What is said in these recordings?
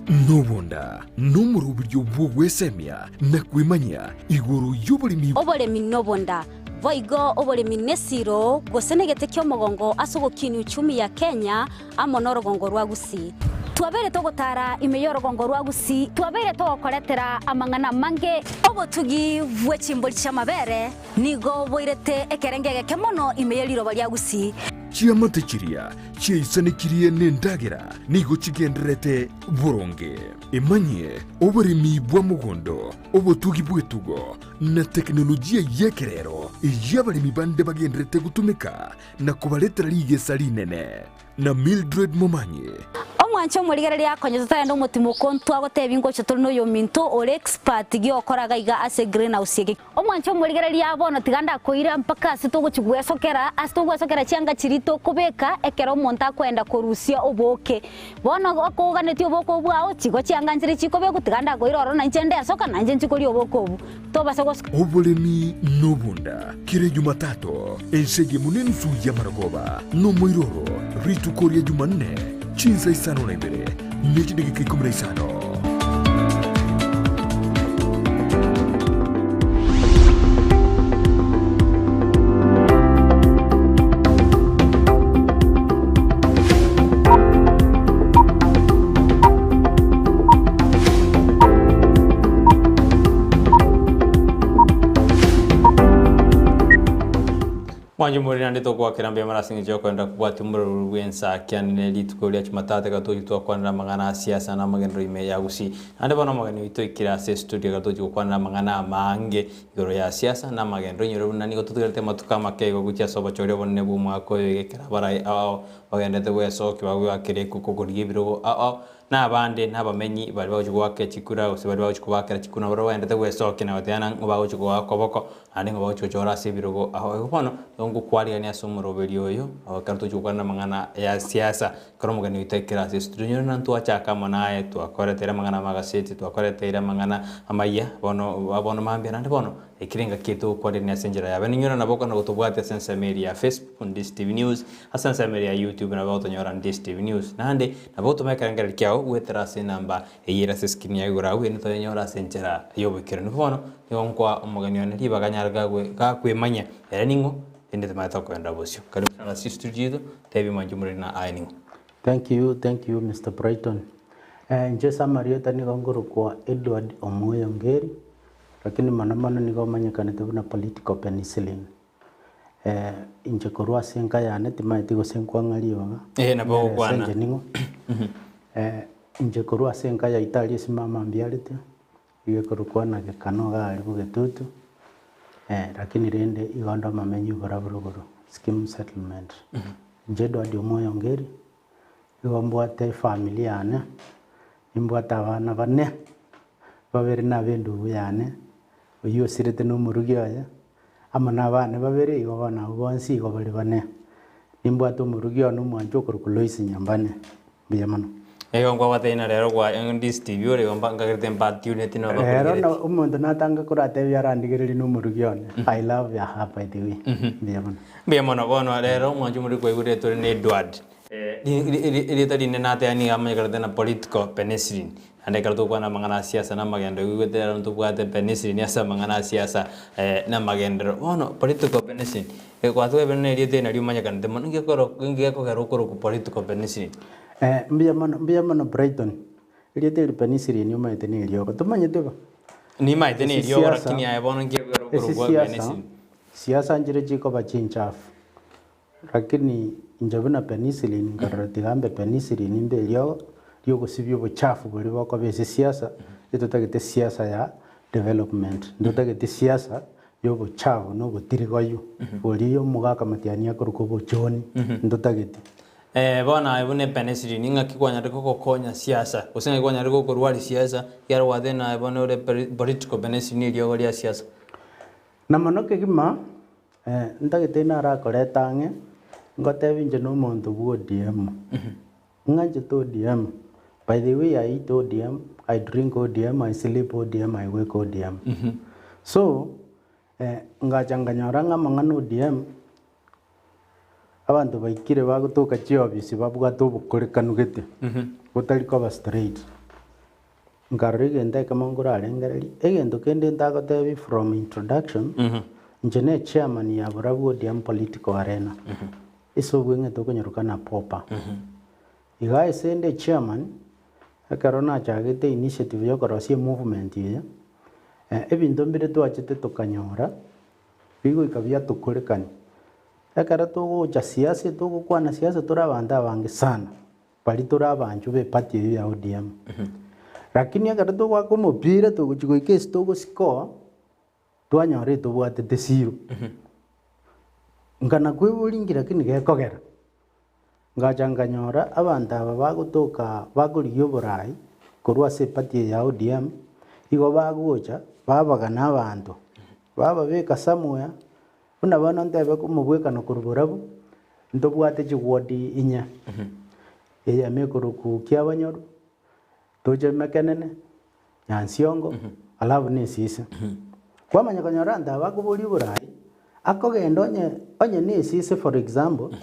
Nobonda nomoroberio bw'ogwesemia na kwemanyia igoro y'oboremi. Oboremi nobonda, boigo oboremi nesiro gose negete ki'omogongo ase ogokinia uchumi ya Kenya amo norogongo rwa Gusii. Twabeire togotara ime y'orogongo rwa Gusii, twabeire togokoretera amang'ana amange. Obotugi bwe chimbori chi'amabere nigo boirete ekerengo egeke mono ime ye riroba ria Gusii. Chiamate chiria chiaisanekirie nendagera nigo chigendererete boronge. Emanyie oboremi bwa mogondo, obotugi bw'etugo, na tekinolojia y'ekerero eyio abaremi bande bagendererete gotumeka na kobaretera rigesa rinene. Na Mildred Momanyi. Omwanche omorigereria akonye totarenda omotimoko ntwagotebia ngocha tore noyominto ore expert giokora gaiga ase greenhouse eke. Omwanche omorigereria bono tiga ndakoira mpaka ase togochia gwesokera, ase togwesokera chianga chiria tokobeka ekero omonto akoenda korusia obooke. Bono okoganetie obooke obwo bwao, chigo chianga nchire chikobekwa, tiga ndakoira ororo na inche ndesoka, na inche nchie koria obooke obwo. Tobasa gosoka. Oboremi nobonda, kera Ejumatatu, ense eyemo nenusu y'amarogoba, nomoiroro, rituko ria Jumanne, chinsa isano na ibere, ne chidageka ikomi na isano. Mwanche more naende togoakera mbuya mono ase eng'encho y'okoenda kobwatia omorero bw'ensa kiane ne rituko ria Jumatatu ekero togochia twakwanera amang'ana a siasa na amagenderero ime ya Gusii. Naende bono omogeni oito oikire ase estudio ekero togochia gokwanera amang'ana amange igoro ya siasa na amagenderero inyore buna nigo totigarete amatuko amake igo gochia ase obochori obonene bw'omwaka oyo iga ekero abarai ao ao bagenderete gwesokia bagoakera ekuku korigia ebirogo ao ao Na abande nabamenyi baria bagochia goaka chikura, gose baria bagochia kobakera chikura nabo bagenderete gwesokia na goteba ng'a bagochia goaka oboko, naende ng'a bagochia gochora ase ebirogo ao. Igo bono, nigo ngokwarigania ase omoroberio oyo, ekero togochia gokwana amang'ana ya siasa, ekero omogeni oito aikire ase estudio nyore na ntwachaka amo naye, twakoreteire amang'ana amagaseti, twakoreteire amang'ana amayia, bono bono mambia naende bono, ekere engaki eye togokwarigania ase enchera yabe. Ninyore nabo okonyara gotobwatia ase ensemo eria ya Facebook, Ndisi TV News, ase ensemo eria ya YouTube nabo ogotonyora Ndisi TV News. Naende, Nabo gotoma ekerengererio kiao goetera ase enamba eyio ere ase escreen ya igoro agwo, erinde toyenyore ase enchera y'oboikeranu. Bono nigo nkoa omogeni one ribaga nyare gagwe gakwemanyia ere ning'o, rende timanyete okoenda bosio. Karibu sana ase chistudio chiaito, tebia omwanchi omoreri ng'a aye ning'o. Thank you, thank you Mister Brighton. Inche ase amarieta nigo nkorokwa Edward Omoyo Ngeri, lakini mono mono nigo omanyekanete buna Political Penicillin. Inche korwa ase enka yane timaeti gose nkwang'a ribaga, Eh, nabo nere ase ogokwana. inche ning'o. Inche korwa ase enka yaito aria ase mama ambiarete, iga ekorokwa na gekano iga aria bogetutu, lakini rende igo onde omamenyi oborabu rogoro, scheme settlement. Inche Edward Omoyo Ngeri, igo mbwate efamiri yane, nimbwate abana bane, babere nabe endugu yane, oyio osirete na omorugi oye, Amo nabane babere igo bono abwo bonsi igo bare bane. Nimbwate omorugi one omwanchwa okorokwa Loisi Nyambane. Mbuya mono. Igo nkwabwate ng'a rero gwa Ndisi TV ore igo nkagerete mbatuneti na Rero bakoigereti. na omonto natanga koratebia arandigererie na omorugi one. I love ya her by the way. Mbuya mono. Mbuya mono bono rero omwanchwa omoriri kwaigure tore na Edward. Erieta rinde nateba nigo amanyekanete na political penicillin. Naende ekero togokwana amang'ana a siasa na amagenderero oigwete rero ntobwate penicillin ase amang'ana a siasa na amagenderero. Bono political penicillin, gwatebire buna erieta eri nario omanyekanete mono, ninki gekoro ninki gekogera okorokwa political penicillin? Mbuya mono, mbuya mono Brighton. Erieta eri penicillin omanyete na eriogo, tomanyete bo? Nimaete na Ase eriogo siasa, lakini aye bono nki gekogera ase okorokwa siasa, penicillin? siasa nchire chikoba chinchafu. Lakini inche buna penicillin nkarora tiga mbe penicillin mbe eriogo riogosibia obochafu boria bokoba ase siasa, etotagete siasa ya development, ntotageti siasa ya obochafu na obotirigoyu boria omogaka matiani akorokwa obochoni, ntotageti. Bono aye buna epenicillin ng'aki kwanyarire gogokonya siasa, gose ng'aki kwanyarire gokorwaria siasa, ekiagera gwatebire naye bono ore political penicillin eriogo ria siasa. Na mono kegima, ntagete narakorete ang'e, ngotebi inche na omonto bwa ODM, ng'anchete ODM, by the way I eat ODM, I drink ODM, I sleep ODM, I wake ODM. So, ngacha nkanyora ng'a amang'ana ODM, abanto baikire bagotoka chiofisi babwate obokorekanu gete, botari koba straight. Nkarora egento ekemo nkorarengererie, egento kende ntagotebie from introduction, inche ne chairman ya Borabu ODM political arena, ase obweng'ete okonyaroka na Popa. Iga ase inde chairman, ekero nachagete initiative ya okorosia emovement eye, ebinto mbire twachete tokanyora, bigoika biatokorekani. Ekero togocha siasa togokwana siasa tore abanto abange sana. Baria tore abanchwa b'eparty eyio ya ODM. Lakini ekero togoaka omopira togochia goika ase togoscore, twanyora etobwatete zero. Nkana kweboria inki lakini gekogera? Ngacha nkanyora abanto aba bagotoka bakorigia oborai korwa ase eparty eye ya ODM, igo bagocha babagana abanto, bababeka somewhere, buna bono ntebe omobwekano korwa borabu, Ntobwate chiwodi inye, eyemo ekorokwa Kiabanyoru, toche Mekenene, Nyansiongo, alafu na Esise. Kwamanya konyora abanto aba bakoboria oborai, akogenda onye onye na Esise for example,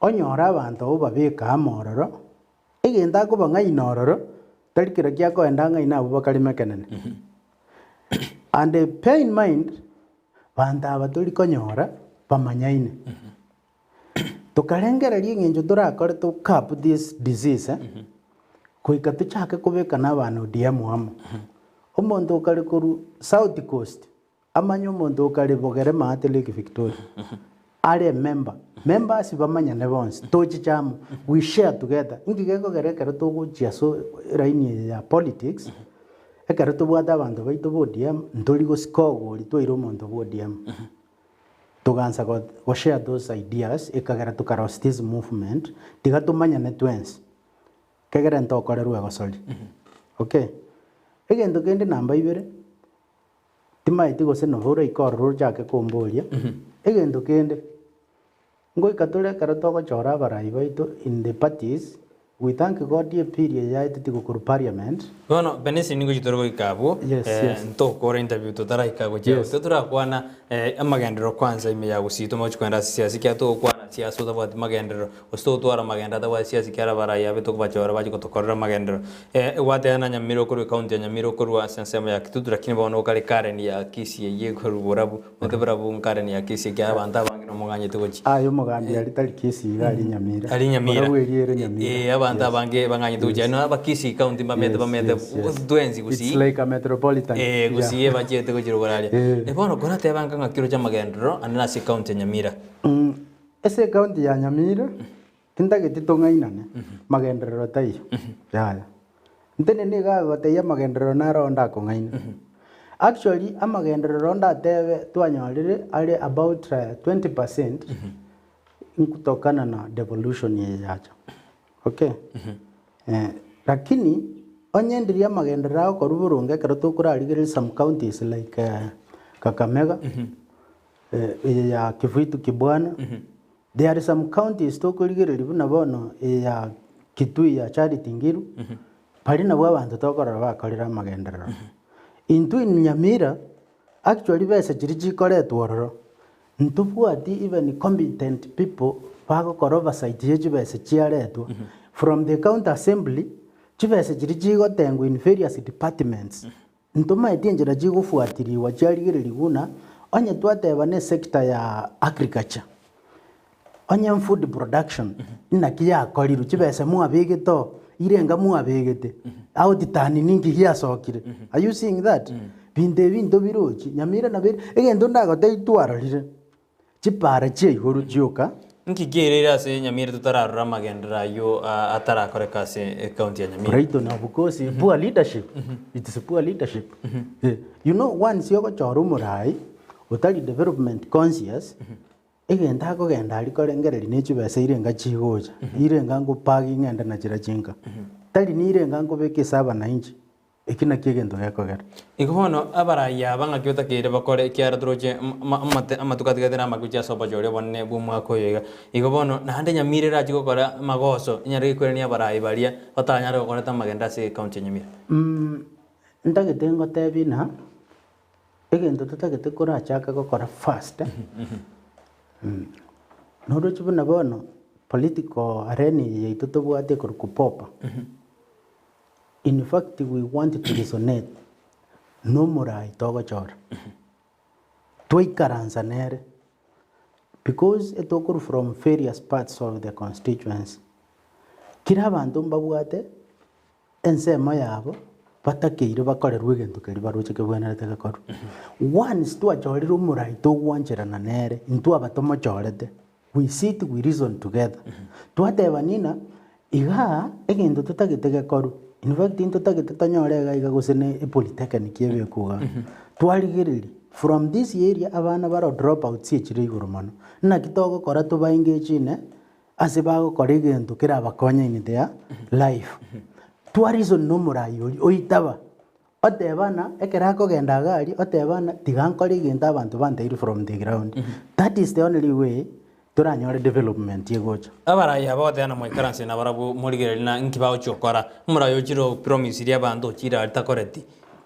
onyore abanto abwo babeka amo ororo, egento akobang'aina ororo, tari kerokia akoenda ang'aine abwo bakare Mekenene. And bear in mind, Banto aba tori konyora bamanyaine. Tokarengereria eng'encho torakore to curb this disease eh, goika tochake kobeka na abana ODM amo. Omonto okare korwa South Coast, amanye omonto okare Bogere maate Lake Victoria, are emember, members bamanyane bonsi, tochiche amo, we share together. Inki gekogera ekero togochia ase eraini eye ya politics, Ekero tobwate abanto baito ba ODM, ntori gosika ogoria twaire omonto bwa ODM. Togansa go go share those ideas ekagera tokarosia this movement, tiga tomanyane twensi, kegere ntokorerwe egosori. Okay, egento kende namba ibere, timaeti gose nabo oraike ororo ochake komboria, egento kende, Ngoika tore ekero togochora abarai baito in the parties, we thank God ebill eye yaeteti gokorwa parliament. Bono Benesi nigo chitore goika abwo Yes, yes. ntokora interview totaraika gochia Yes. abwo. Totorakwana amagenderero kwanza ime ya Gusii tomache kogenda ase siasa ekiagera togokwana siasa otabwati magenderero gose togotwara magenderero atabwati siasa ekiagera abarai abe tokobachora bache gotokorera amagenderero. Egwateba na Nyamira okorwa ecounty ya Nyamira okorwa ase ensemo ya Kitutu lakini bono okare Karen ya Kisii eyio ekorwa borabu Ote barabwo nkare ni Akisi, ekiagera abanto abange nomoganyete gochia. Aye omogambi aria tari Kisii iga aria Nyamira. Aria Nyamira. Barabwo eria ere Nyamira. Eh, abanto Yes. abange bang'anyete gochia. Yes. No Abakisii county mbamete Yes, bamete yes, yes. twensi Gusii. It's like a metropolitan. Eh, Yeah. Gusii ebachiete gochia rogoro aria. Eh. Eh, bono korateba ng'a ng'aki oroche amagenderero ande nase ecounty ya Nyamira. Mm, ase ecounty ya Nyamira, tintageti tong'ainane, magenderero taiyo, yaya. Ntene nigo agotebia amagenderero naro onde akong'aina. Actually amagenderero onde atebe twanyorire are about 20% nkutokana na devolution eye yacha. Okay? Lakini onye ndiria amagenderero agokorwa boronge ekero tokorarigereria some counties like Kakamega, eye ya Kivuitu Kibwana, There are some counties tokorigereria buna bono eye ya Kitui ya Charity Ngilu, baria nabwo abanto tokorora bakorire amagenderero. Intwe in Nyamira, actually besa chiria chikoretwa ororo, ntobwati even competent people bagokora oversight ye chibesa chiaretwa from the county assembly, chibesa chiria chigotengwa in various departments, Ntomaeti enchera chigofuatirigwa chiarigererigwe buna onye twateba ne sector ya agriculture, onye food production inaki yakorirwe chibesa mwabegete oo, irenga mwabegete, outturn ninki giasokire, are you seeing that? Binto ebi ntobirochi, Nyamira nabo ere, egento ndagotebie twarorire. Chipara chia igoro chioka. Nki kiairire ase Nyamira totararora amagenderero ayio atarakoreka ase ecounty ya Nyamira? Brighton of course poor leadership it is poor leadership Eh, you know once ogochora omorai otari development conscious egento akogenda aria korengereria ne chibesa irenga chigocha irenga ngopagi ng'ende na chiria chinka tari nirenga nkobeka ase abananchi Eki nakio egento gekogera. Igo bono abarai aba ng'aki otakeire bakore, ekiagera toroche amatuko atigarete namake gochia ase obochori obonene bw'omwaka oyo iga. Igo bono naende Nyamira erachie gokora amagoso, enyare gekoirania abarai baria batanyare gokoreta amagendo ase ecounty ya Nyamira. Ntagete ngotebie ng'a, egento totagete korachake gokora first, noroche buna bono political arena eye yaito tobwate ekorokwa popa. In fact we want to resonate nomorai togochora. Twaikaransa nere because etokorwa from various parts of the constituency. Kera abanto mbabwate ensemo yabo batakeire bakorerwe egento keria baroche kebwenerete gekorwe. Once twachorire omorai togwancherana nere, intwaba tomochorete, we sit we reason together. Twateba nina igaa egento totagete gekorwe, in fact ntotagete tonyore iga iga gose ne epolytechnic ebekwe igaa. Twarigereria from this area abana baro drop outs echire igoro mono, naki togokora toba engage ine ase bagokora egento kerabakonye in their life. Twa reason na omorai oria oitaba, oteba ng'a ekero akogenda iga aria, oteba ng'a tiga nkore egento abanto bantebirie from the ground. That is the only way toranyore development egocha. Abarai aba goteba na moikaranse nabarabwo morigererie na inki bagochia gokora. Omorai ochire opromisirie abanto ochire aria takoreti.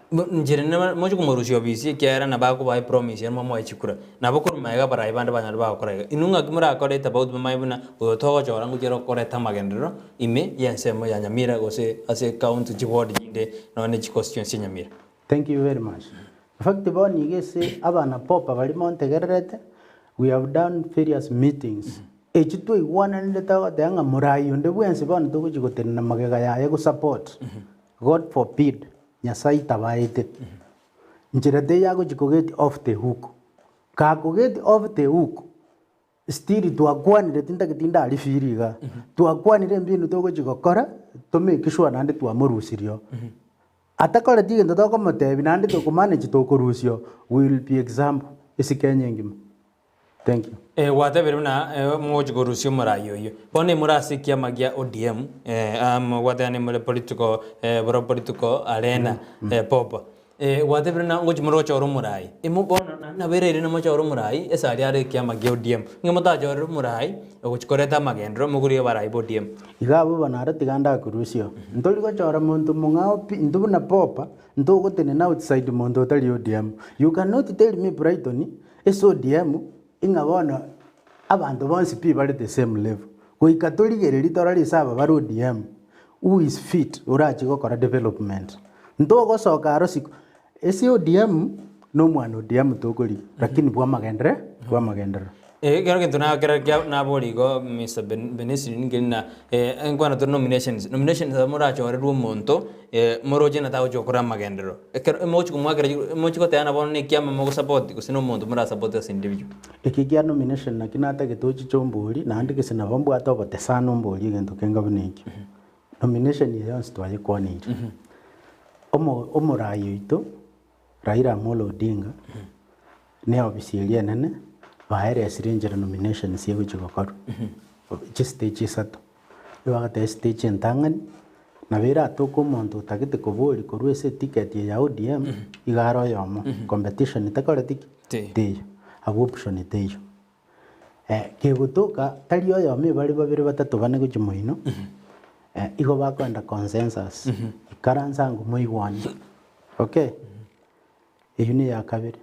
Inche rende moche komorusia obisi ekiagera nabo akobae epromise ere momoe chikura. Nabo korwa magega abarai bande banyare bagokora iga. Inwe ng'aki morakore etafauti momanye buna oyo togochora ngochia ere koreta amagenderero ime y'ensemo ya Nyamira gose ase ecounty chiward chinde nonya ne chiconstituency chia Nyamira. Thank you very much. In fact bono iga ase abana popa baria montegererete, we have done various meetings. Echi twaigwananire togoteba ng'a morai onde bwensi bono togochia gotenena magega yaye gosupport, God forbid, Nyasae tabaete. Nchera teiyo agochia ko get off the hook. Gako get off the hook, still twakwanire tintageti ndarifiri igaa, twakwanire embinu togochia gokora, to make sure naende twamorusirie oo. Atakoreti egento tokomotebia naende tokomanage tokorusia oo, we will be example ase Kenya engima. Thank you. Eh, gwatebire buna eh, mogochi korusia omorai oyio. Bono imore ase ekiama gia ODM, eh, amo gwateba nimore political eh, boro political arena eh, popa. Eh, gwatebire buna ngochi more gochora omorai. Imo bono naende nabo eraire namochore omorai ase aria are ekiama gia ODM. Ng'a motachorere omorai ogochi koreta amagenderero mogorigie abarai ba ODM. Iga abwo bono aro tiga ndakorusia oo. Ntori gochora monto mong'ao pi, intwe buna popa, ntogotenena outside monto otari ODM. You cannot tell me Brighton, Ase ODM ing'a bono abanto bonsi pi bare the same level. Goika torigererie torore ase aba bare ODM who is fit orache gokora development. Ntogosoka aro siko ase ODM na omwana ODM tokorigia lakini bwa amagenderero bwa amagenderero. Ekero egento nakera kia naboria igo Mister Ben- Benisi nkeri na enkwana tore nominations, nominations aba morachorerwe omonto moroche ng'a tagochi gokora amagenderero. Ekero mogochi komoakera chikura, mochi goteana bono na ekiama mogosupport gose na omonto morasupport ase individual. Eke kia nomination naki natagete ochiche ombori naende gese nabo mbwate obotesano ombori egento kenga buna ekio. Nomination eye yonsi twayekwaneire. Omo omorai oito Raila Amolo Odinga ne ofisi eria enene baeresire enchera nominations egochia gokorwa chistage isato. Nigo bagoteba estage entang'ani nabo eratoke omonto otagete koboria korwa ase eticket eye ya ODM iga are oyomo competition tekoreti ki? Teiyo. Teiyo, abwo option teiyo. Kegotoka tari oyomo ebare babere batato bane gochia moino, igo bakoenda consensus, ikaransa ango moigwane, okay? Eyio ne ya kabere.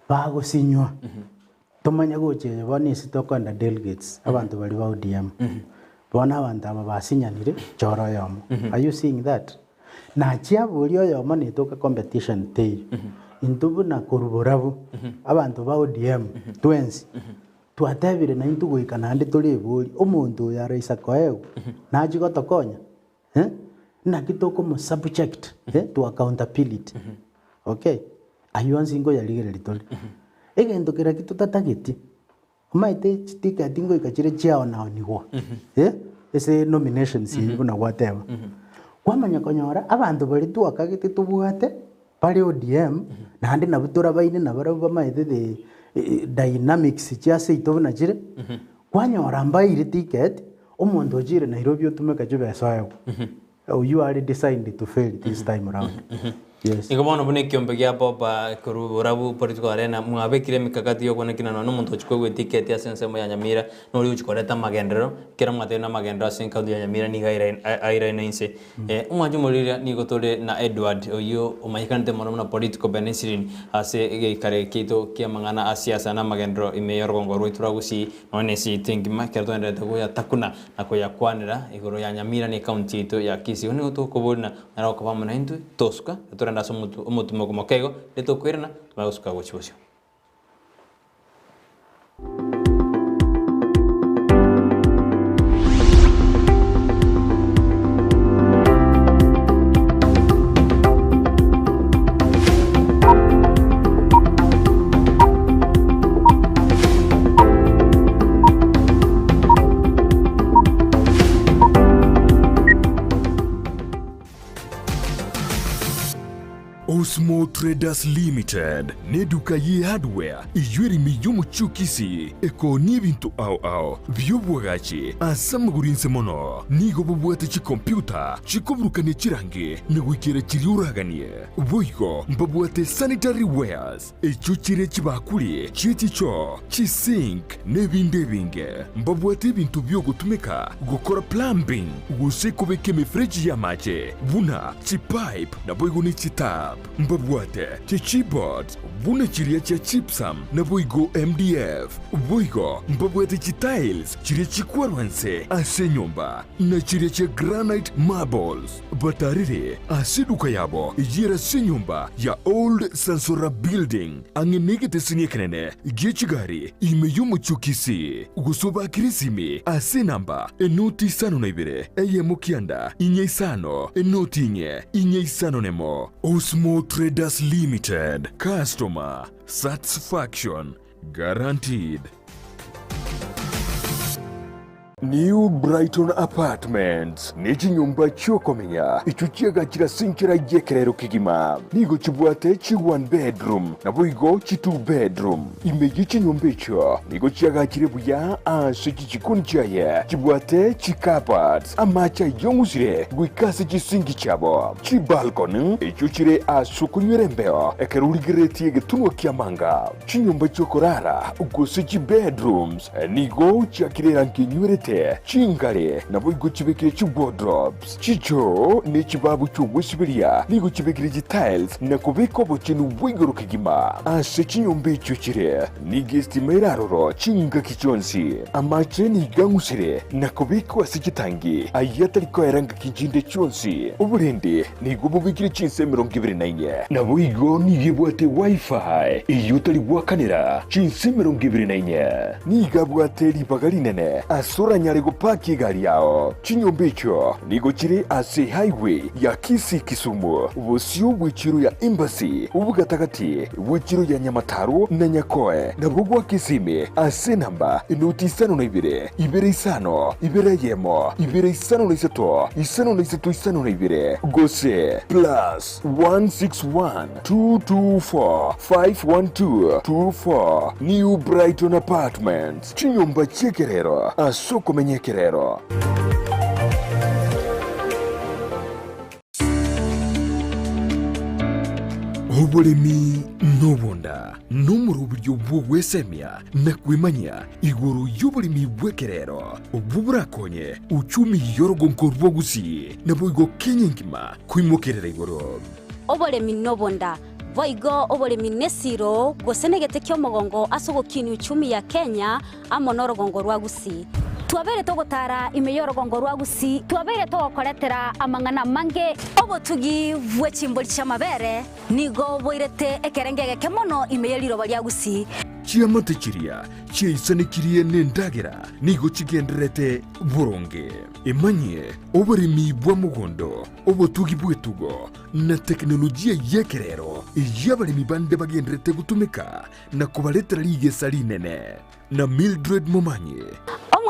Bagosinywa, tomanye gocha eye bono ase tokoenda delegates, abanto baria ba ODM. Bono abanto aba basinyanire, chora oyomo. Are you seeing that? Nachia boria oyomo netoka competition teiyo. Intwe buna korwa borabu, abanto ba ODM twensi, twatebire naintwe goika naende torebori, omonto oyo araisa koegwa, nachie gotokonya? Eh? Naki tokomo subject eh, to accountability. Okay? Ayio onsi nkoyarigereria tore. Egento kera ki totatageti, Omanyete chitiketi ngoika chire chiaonaonigwa eh, ase nominations eyio buna gwateba. Kwamanya konyora abanto baria twakagete tobwate bare ODM naende nabwo torabaine nabarabwo bamaete the dynamics chia seito buna chire, kwanyora mbaeire ticket, omonto ochire Nairobi otumeka chibesa oegwe. Oyio are designed to fail this time round. Yes. Igo bono buna ekiombe gia Boba korwa borabu Political Arena mwabekire emikakati y'okwana ki na nonya omonto ochia koegwa etiketi ase ensemo ya Nyamira noria ogochia koreta amagenderero, ekero mwatebire na amagenderero ase ecounty ya Nyamira nigo airaine inse. Omwancha omoriria nigo tore na Edward oyio omanyekanete mono buna Political Penicillin ase egeikaro eke kiaito ki'amang'ana a siasa na amagenderero ime y'orogongo rwaito rwa Gusii nonya na ense yaito engima ekero togendererete goyatakuna na koyakwanera igoro ya Nyamira na ecounty yaito ya Kisii. Igo nigo tokoboria na Naro okoba amo naintwe, tosuka, na torende ase omotumoko moke igo, riria tokoirana, tomanye gosuka gochia bosio. Osmo Traders Limited neduka ye hardware eyio ere ime y'omochie o Kisii ekoonia ebinto ao ao bi'obwagachi ase amagoro inse mono. Nigo bobwate chikompiuta chikoburukania chirangi na goikera chiria oraganie. Boigo mbabwate sanitary wares echio chire chibakuri chie chichoo, chisink na ebinde ebinge. Mbabwate ebinto bi'ogotumeka gokora plumbing gose kobeka emefereji y'amache buna chipipe naboigo ne chitap. Mbabwate chichipboards buna chiria chia gypsum naboigo MDF. Boigo mbabwate chitiles chiria chikwarwa nse ase enyomba na chiria chia granite marbles. Batarire ase eduka yabo eyere ase enyomba ya Old Sansora Building ang'e negeteseni ekenene gie chigari ime y'omochie o Kisii, gose obakere esimi ase enamba enoti isano na ibere eyemo kianda inye isano enoti inye inye isano nemo. Osmo Traders Limited, Customer Satisfaction Guaranteed. New Brighton Apartments nechinyomba chi'okomenya echio chiagachire ase enchera y'ekerero kegima. Nigo chibwate chi one bedroom naboigo chi two bedroom. Ime ye chinyomba echio nigo chiagachire buya ase chichikoni chiaye chibwate chi cupboards, amache ayong'usire goika ase chisinki chiabo, chibalcony echio chire ase okonywera embeo ekero origereretie egetunwa ki'amanga. Chinyomba chi'okorara, gose chibedrooms, nigo chiakire erangi enywerete, chingare, naboigo chibekire chiwardrobes, chichoo, ne chibabu chi'ogwesiberia, nigo chibekire chitiles na kobeka obochenu bwa igoro kegima. Ase chinyomba echio chire, nigo estima ere aroro chingaki chionsi. Amache nigo ang'usire na kobekwa ase chitangi, ayio atari koera ngaki chinde chionsi. Oborendi Nigo bobekire chinsa 24. Naboigo nigo ebwate Wi-Fi eyio otari goakanera chinsa 24. Nigo abwate ribaga rinene ase oranyare gopaki egari yao. Chinyomba echio nigo chire ase highway ya Kisii-Kisumu, bosio bw'echiro ya Embassy, obogatagati bw'echiro ya Nyamataro na Nyakoe, nabo gwa Kisimi ase enamba enoti isano na ibere, ibere isano, ibere eyemo, ibere 53 53 52, gose plus 161 224 512 24 New Brighton Apartments, chinyomba chi'ekerero ase okomenya ekerero. Oboremi nobonda nomoroberio bw'ogwesemia na kwemanyia igoro y'oboremi bw'ekerero, obwo borakonye uchumi y'orogonko rwa Gusii naboigo Kenya engima koimokerera igoro. Oboremi nobonda, boigo oboremi nesiro gose negete ki'omogongo ase ogokinia uchumi ya Kenya amo norogongo rwa Gusii. Twabeire togotara ime y'orogongo rwa Gusii, twabeire togokoretera amang'ana amange. Obotugi bwe chimbori chi'amabere nigo boirete ekerengo egeke mono ime ye riroba ria Gusii. Chiamate chiria chiaisanekirie nendagera nigo chigendererete boronge. Emanyie oboremi bwa mogondo, obotugi bw'etugo, na tekinolojia y'ekerero eyio abaremi bande bagendererete gotumeka na kobaretera rigesa rinene. Na Mildred Momanyi.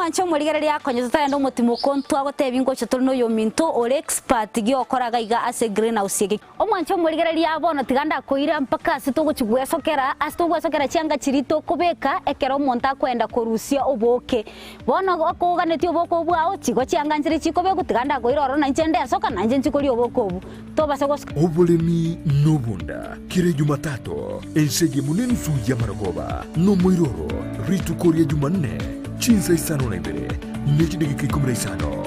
Omwanche omorigereria akonye totarenda omotimoko ntwagotebia ngocha tore noyominto ore expert giokora gaiga ase greenhouse eke. Omwanche omorigereria bono tiga ndakoira mpaka ase togochi gwesokera ase togwesokera chianga chiria tokobeka ekero omonto akoenda korusia obooke. Bono okoganetie obooke obwo bwao chigo chianga nchire chikobekwa tiga ndakoira ororo nainche ndesoka nainche nchie koria obooke obwo. Tobasa gosoka. Oboremi nobonda, kera Ejumatato, ense eyemo nenusu y'amarogoba, nomoiroro, rituko ria Jumanne, chinsa isano na ibere, ne chidageka ikomi na isano.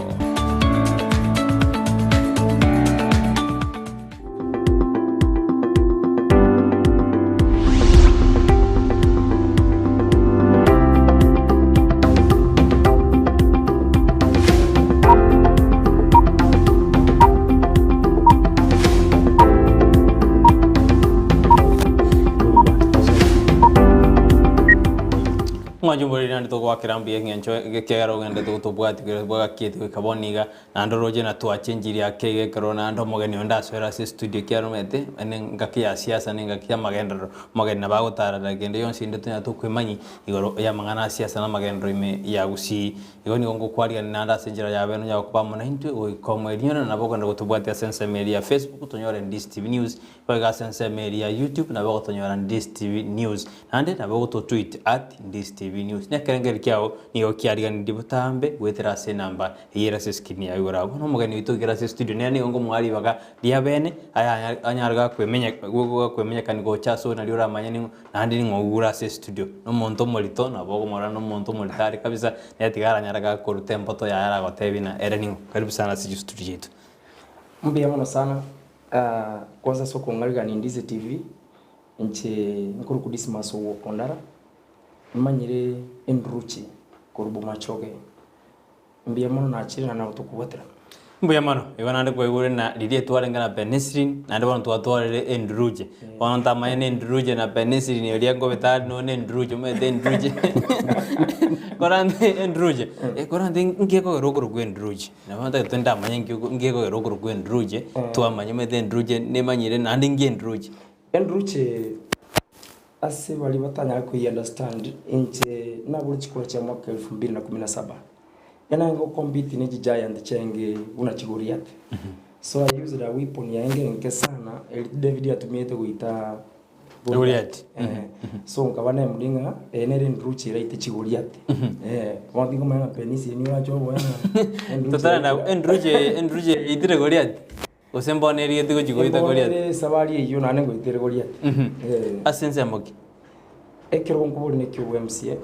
Omwancho omoriri naende togoakera mbuya eng'encho ekiagera ogenderete gotobwatia kera bwagakiete goika bono iga, naende oroche na twachenchirie ake iga ekero naende omogeni onde asoire ase estudio ekiagera omanyete ene engaki ya siasa na engaki ya amagenderero, omogeni nabo agotarera kende gionsi rende tonyare tokoemanyi igoro ya amang'ana a siasa na amagenderero ime ya Gusii. Igo nigo ngokwarigania naende ase enchera ya bene onyare koba amo naintwe goika omoerio one, na nabo okogenda gotobwatia ase ensemo eria ya Facebook tonyore Ndisi TV News, boigo ase ensemo eria ya YouTube nabo ogotonyora Ndisi TV News. Naende nabo ogototweet at Ndisi TV News. Na ekerengererio kiao nigo kiariganirie botambe goetera ase enamba eyio ere ase escreen yao igoro abwo. Bono omogeni oito oikire ase estudio nere nigo ngomoa ribaga ria bene aya anyare gakwemenya gakwemenyekani gocha ase oyo nario oramanye ning'o Naende ning'o oigure ase estudio? Nomonto omorito, nabo okomorora nomonto omorito are kabisa, nere tiga aranyare gakoruta emboto yaye aragotebie ng'a ere ning'o. Karibu sana ase chistudio chiaito. Mbuya mono sana, kwanza ase okong'arigania Ndizi TV, inche nkorokwa Dismas Owuok Ondara, nimanyire enduruche korwa Bomachoge. Mbuya mono nachire na nabo tokobwatera. Mbuya mono, igo naende kwaigure na riria twarenge na penicillin, naende bono twatwarire enduruje. Bono ntamanye na enduruje na penicillin oria nkobeta are nonya na enduruje omanyete enduruje korende enduruje, korende nki ekogera okorokwa enduruje? Nabo ntagete ndamanye nki nki ekogera okorokwa enduruje, twamanya omanyete enduruje nemanyire naende nki enduruje. Enduruje Ase baria batanyare koyi-understand, inche nabure chikura chia mwaka elfu mbili na kumi na saba, enange gocompete ne chigiant chiaenge buna chigoliath. So I used a weapon yaenge enke sana eri David atumiete goita Goliath. Eh, so nkaba nemudi ng'a eye nere enduruche eraite chigoliath. Eh, bono tingomanya ng'a penisi nigo orache oboe ng'a enduruche Totarenda eraite- enduruje enduruje eitire Goliath? Gose mbono erigetie gochia goita Mbono Goliath? ere esabari eyio naende ngoitere Goliath. Eh. Ase ensemo ki? Ekerogo nkobori neki obwa MCA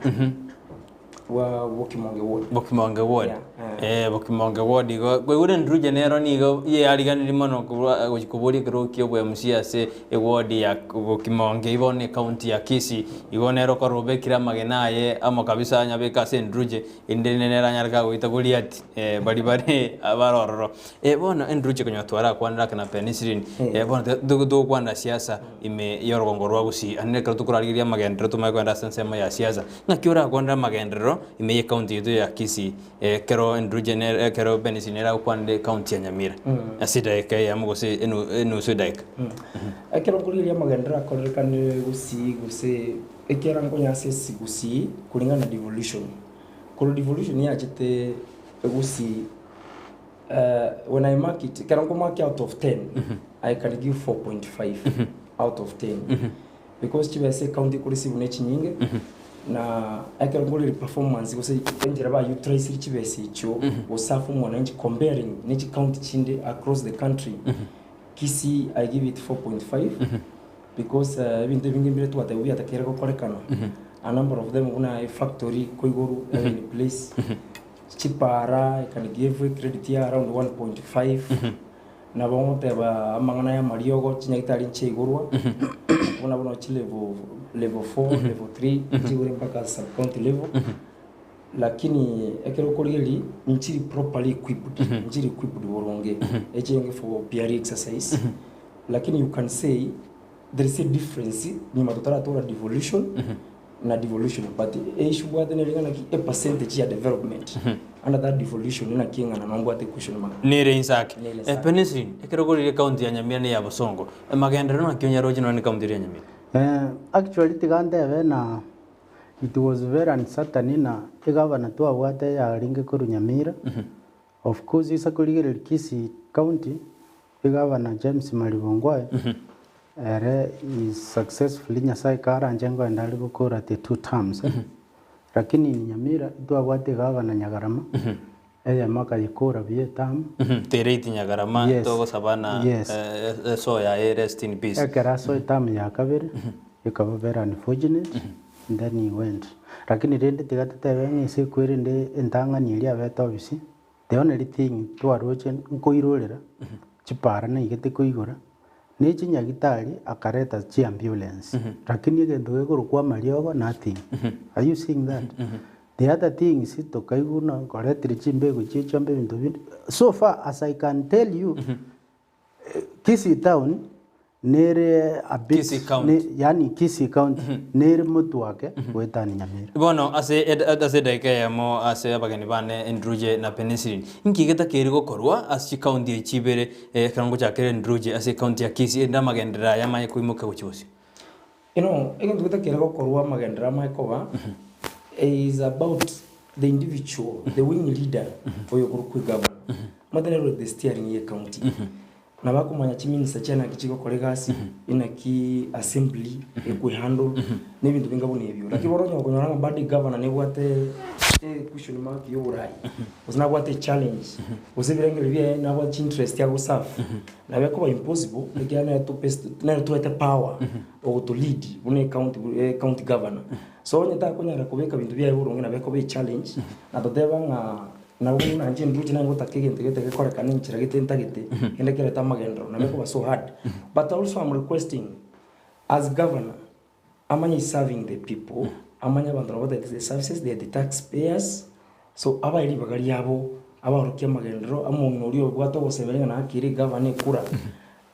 bwa Bokimonge ward. Bokimonge ward. Yeah, Eh, Bokimonge ward igo kwaigure Ndruje nero nigo yeariganirie mono korwa gochia koboria ekerogo kia obwa MCA ase eward ya Bokimonge igo bono ecounty ya Kisii. Igo nere okorora obekire amagena aye amo kabisa anyabeke ase Ndruje erinde nere anyare kagoita Goliath eh, baria bare abare ororo. Eh, bono enduruche konya twarakwanera ake na penicillin, eh, bono tiga togo togokwanera siasa ime y'orogongo rwa Gusii, aande ekero tokorarigereria amagenderero tomanye kogenda ase ensemo ya siasa. Ng'aki orakwanere amagenderero ime y'ecounty yaito ya Kisii ekero enduruche nere ekero penicillin nere agokwanera ecounty ya Nyamira ase edageka eyemo gose enu enusu edageka. Ekero nkorigereria amagenderero akorerekanire Gusii gose ekiagera nkonya ase ase Gusii kulingana na devolution. Korwa devolution yachete Gusii. When I mark it, ekero nkomark out of 10, I can give 4.5 out of 10. Because chibesa ecounty ekoreceive ne chinyinge, na ekero nkorire performance gose enchera ba utilisire chibesa echio goserve omwananchi comparing ne chicounty chinde across the country, Kisii I give it 4.5 because ebinto ebinge mbire twatebwa biatakeire gokorekana, a number of them buna efactory koigorwa ere in place. Chipara, I can give credit ya around 1.5 nabo ngoteba amang'ana ya amariogo chinyagitari nchiaigorwa buna bono chi level level 4 level 3 nchiigore mpaka sub county level lakini ekero okorigereria nchiri properly equipped nchiri equipped boronge echenge for PR exercise lakini you can say there is a difference nyuma totaratora devolution na devolution but eissue mbwate nere ng'a naki epercentage ya development under that devolution naki eng'ana nabo mbwate question mark. Nere inse ake. Nere inse Eh, ake. Penicillin, ekero okorire ecounty ya Nyamira na eya Bosongo, amagenderero naki onyaroche nonye ne county eria ya Nyamira? Actually tiga ntebe na. It was very uncertain na egavana twabwate yarenge korwa Nyamira, of course ase korigereria Kisii county, egavana James Mariba Ongwae, ere is successfully Nyasaye karanche nkoenda are gokora the two terms, lakini in Nyamira ntwabwate egavana Nyagarama, eyemo akayekora buya eterm. Tereti Nyagarama Yes. togosaba na Yes. esoul yaye rest in peace. Ekero asoa eterm ya kabere, ekaba very unfortunate, then he went. Lakini rende tiga totebe ng'a ase ekwerende entang'ani eria abete ofisi, the only thing twaroche nkoirorera, chipara naigete koigora, ne chinyagitari akareta chiambulance, lakini egento gekorokwa amariogo nothing. Are you seeing that? The other things tokaigwa buna koretire chimbegu chia chiombe ebinto binde, so far as I can tell you, Kisii town nere a bit Kisii county. ne yaani Kisii county nere motwake goetania Nyamira. Bono ase ed- ase edaika eyemo ase abageni bane Endruje na Penicillin, inki getakeire gokorwa ase chikaunti echi ibere ekero ngochakera Endruje ase ekaunti ya Kisii erinde amagenderero aya amanye koimoka gochia bosio? You know, egento getakeire gokorwa amagenderero amaye koba is about the individual, the wing leader oyo okorokwa egavana. Omanyete nere ore the steering ye ecounty. Nabo akomanya chiminista chiaye naki chigokora egasi, inaki assembly ekwehandle, na ebinto binga buna ebio. Lakini bono onye okonyora ng'a bado egavana nebwate equestion mark ya oborai, gose nabwate echallenge, gose ebirengererio biaye nabwate chiinterest agoserve, nabo ekoba impossible ekiagera nere topesete nere toete power ogoto lead buna ecounty ecounty governor. So onye takonyara kobeka binto biaye boronge nabo ekoba echallenge, na toteba ng'a Nabo buna inche nduche naye ngotaka egento gete gekorekane enchera gete ntagete, kende kerete amagenderero, nabo ekoba so hard. But also am requesting as governor, amanye is serving the people, amanye abanto nabo batagete the services, they are the tax payers, so abae ribaga riabo, abaorokie amagenderero, omong'ina oria obwate ogosemeria ng'a naakire egavana ekura,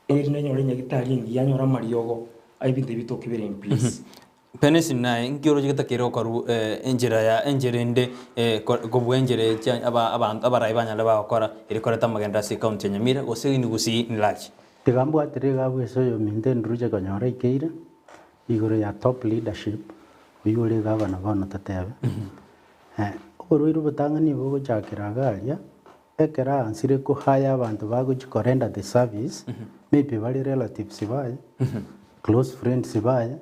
erinde anyore enyagitari engiya, anyore amariogo, ebinto ebi bitoke bire in place. Penisi naye inki oroche getakeire gokorwa enchera ya enchera ende kobua enchera echi aba abanto abarai banyare bagokora eri koreta amagenderero ase ecounty ya Nyamira gose in Gusii in large. Tiga mbwatire iga abwo ase oyominto enduruche konyora aikeire igoro ya top leadership oywo ore egavana bono totebe. Oborwaire obotang'ani bogochakera iga aria Ekero aansire kohaya abanto bagochia korender the service, maybe bare relatives baye, close friends baye,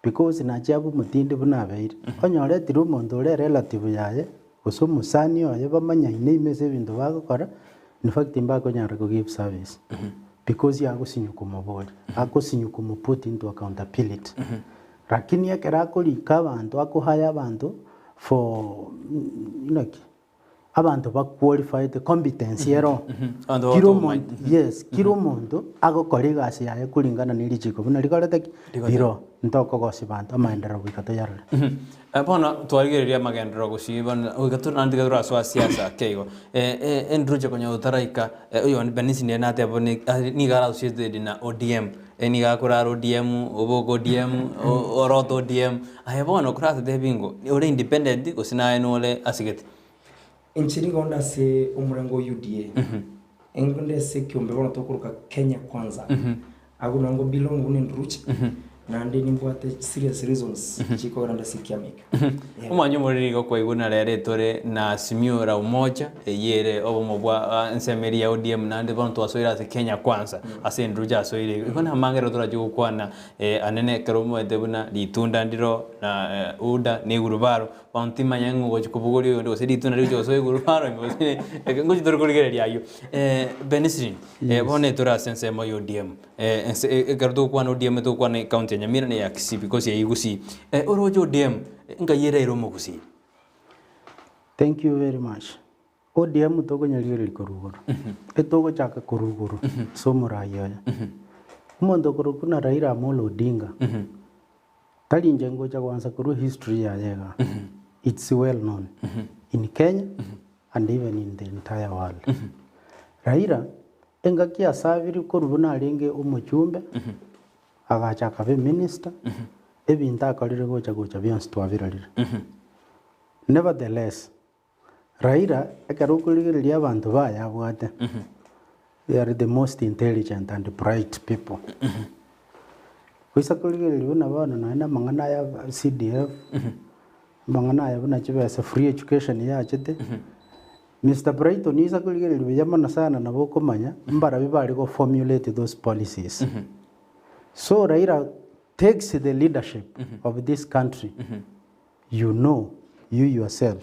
because nachia abe omotindi buna abeire. Onye oretire omonto ore erelative yaye, gose omosani oye bamanyaine ime ase ebinto bagokora, in fact mbakonyara ko give service because agosinywa komoboria, agosinywa komo put into accountability. Lakini ekero akorika abanto, akohaya abanto for naki. Abanto ba qualified competence ero Abanto kira bagotomanya. omonto yes kira omonto agokora egasi yaye kuringana ne richiko buna rikorete ki? Riro ntokogosia banto amaenderero goika toyarore. Bono twarigereria amagenderero gosii bono goika tore naende tiga torasoa siasa ake igo. Enduruche konya otaraika oyonde Bernice nere nateba buna nigo ara associated na ODM, nigo akorara ODM, oboka ODM, orota ODM. Aye bono koratotebie ng'o ore independent gose naye nore ase gete? Inche nigo nde ase omorengo o UDA, nigo nde ase ekiombe bono tokoroka Kenya Kwanza, agwo nabo ngo belong buna enduruche, naende nimbwate serious reasons chikogera nde ase ekiama ekio. Yeah. Omwancha omoriri igo kwaigwa na rero etore na Azimio la Umoja eyio ere obomo bwa ensemo eria ya ODM naende bono twasoire ase Kenya Kwanza ase enduruche asoire igo. Igo namange ero torache gokwana anene ekero omoete buna ritunda ndiro na UDA na egurubaro bono timanya ng'a ogochi kobogoria oyonde gose ritunda rigochi gosoa egurubaro ime gose ngochi tore korigereria ayio. Benisrin bono etore ase ensemo ya ODM ense ekero togokwana ODM togokwana ecounty ya Nyamira na eya Kisii because eyio Gusii. Oroche ODM nkai eraire omogusii? Thank you very much. ODM tokonyarigereria korwa igoro, etogochaka korwa igoro ase omorai oye. Omonto okorokwa buna Raila Amolo Odinga, tari inche ngocha goansa korwa history yaye igaa, it's well known in Kenya and even in the entire world. Raila, engaki asabire korwa buna arenge omochumbe, agacha akaba eminister, ebinto akorire gocha gocha bionsi twabirorire. Nevertheless, Raila ekero okorigereria abanto baye abwate, they are the most intelligent and bright people. Goisa korigereria buna bono nonye na amang'ana aya CDF, Amang'ana aya buna chibesa free education yachete, Mister Brighton insa korigereria buya mono sana nabo okomanya mbarabwo bare go formulate those policies. So Raila takes the leadership of this country, you know you yourself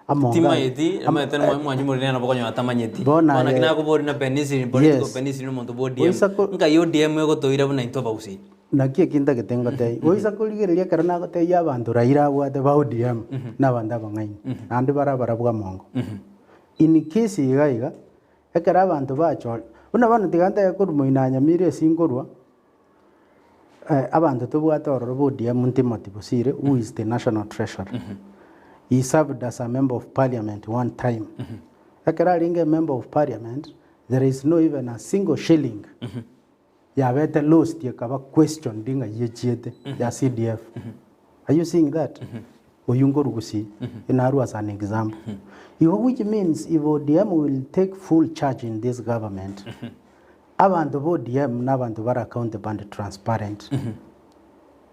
amonga Timaeti, amaete na mwanyu muri nena bokonyora tamanyeti. Bono Bono aye- naki nakobori na penicillin, political Yes. penicillin omonto bwa ODM. Oisa ko- Nkai ODM egotoira buna intwe abagusii. Naki eki ntagete ngotebie, goisa korigereria ekero nagotebia abanto Raila abwate ba ODM na abanto abang'aini, naende bare abarabwo amongo. In case iga iga, ekero abanto bachore, buna bono tiga ntebe korwa moino Nyamira ase nkorwa, abanto tobwate ororo ba ODM Timothy Bosire who is the national treasurer. He served as a member of parliament one time. Ekero arenge a member of parliament, there is no even a single shilling yabete lost ekaba questioned ng'a yechiete ya CDF. Are you seeing that? Oyio nkorwa gusii, inarwa as an example. Igo which means if ODM will take full charge in this government, abanto ba ODM na abanto bare accountable and transparent,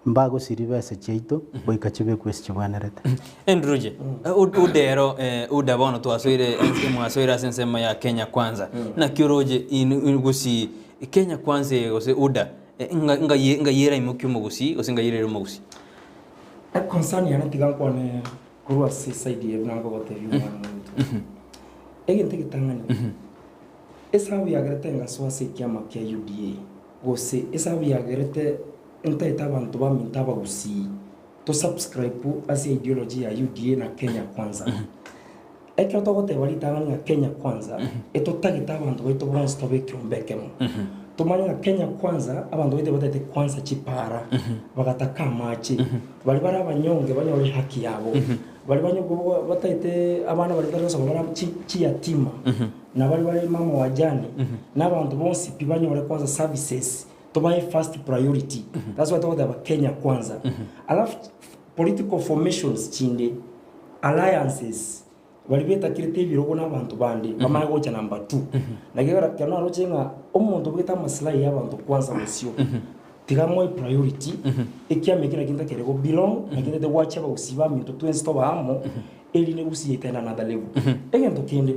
mbagosiria besa chiaito goika chibekwe ase chibwenerete. Enduruche, uda ero uda bono twasoire ense mwasoire ase ensemo ya Kenya Kwanza. Naki oroche in gusii Kenya Kwanza eye gose uda ng'a ng'ai ng'ai eraimokie omogusii gose ng'ai eraire omogusii? Econcern yane tiga nkwane korwa ase eside eye buna nkogotebia omwana oito. Egento egetang'ani, esabu yagerete engaso ase ekiama kia UDA, gose esabu yagerete ntaete abanto baminto abagusii to subscribe ase ideology ya UDA na Kenya Kwanza. Ekero togoteba ritang'ani ng'a Kenya Kwanza, etotagete abanto baito bonsi tobe ekeombe ekemo. Tomanye ng'a Kenya Kwanza, abanto baito batagete kwanza chipara, bagataka amache, baria bare abanyonge banyore haki yabo, baria banyo batagete abana baria batari gosoma bare chi chiyatima, na baria bare mama wajane, na abanto bonsi pi banyore kwanza services, tobae first priority. That's why togoteba Kenya Kwanza. Alafu political formations chinde, alliances, baria betakirete ebirogo na abanto bande, bamanye gocha number two. Naki ekero ekero naroche ng'a omonto obegete amaslahi ya abanto kwanza bosio, tiga amoe priority, ekiama ekio nakio ntakere go belong, nakio ntagete goachia abagusii baminto twensi tobe amo, erinde gusii yaito ende another level. Egento kende,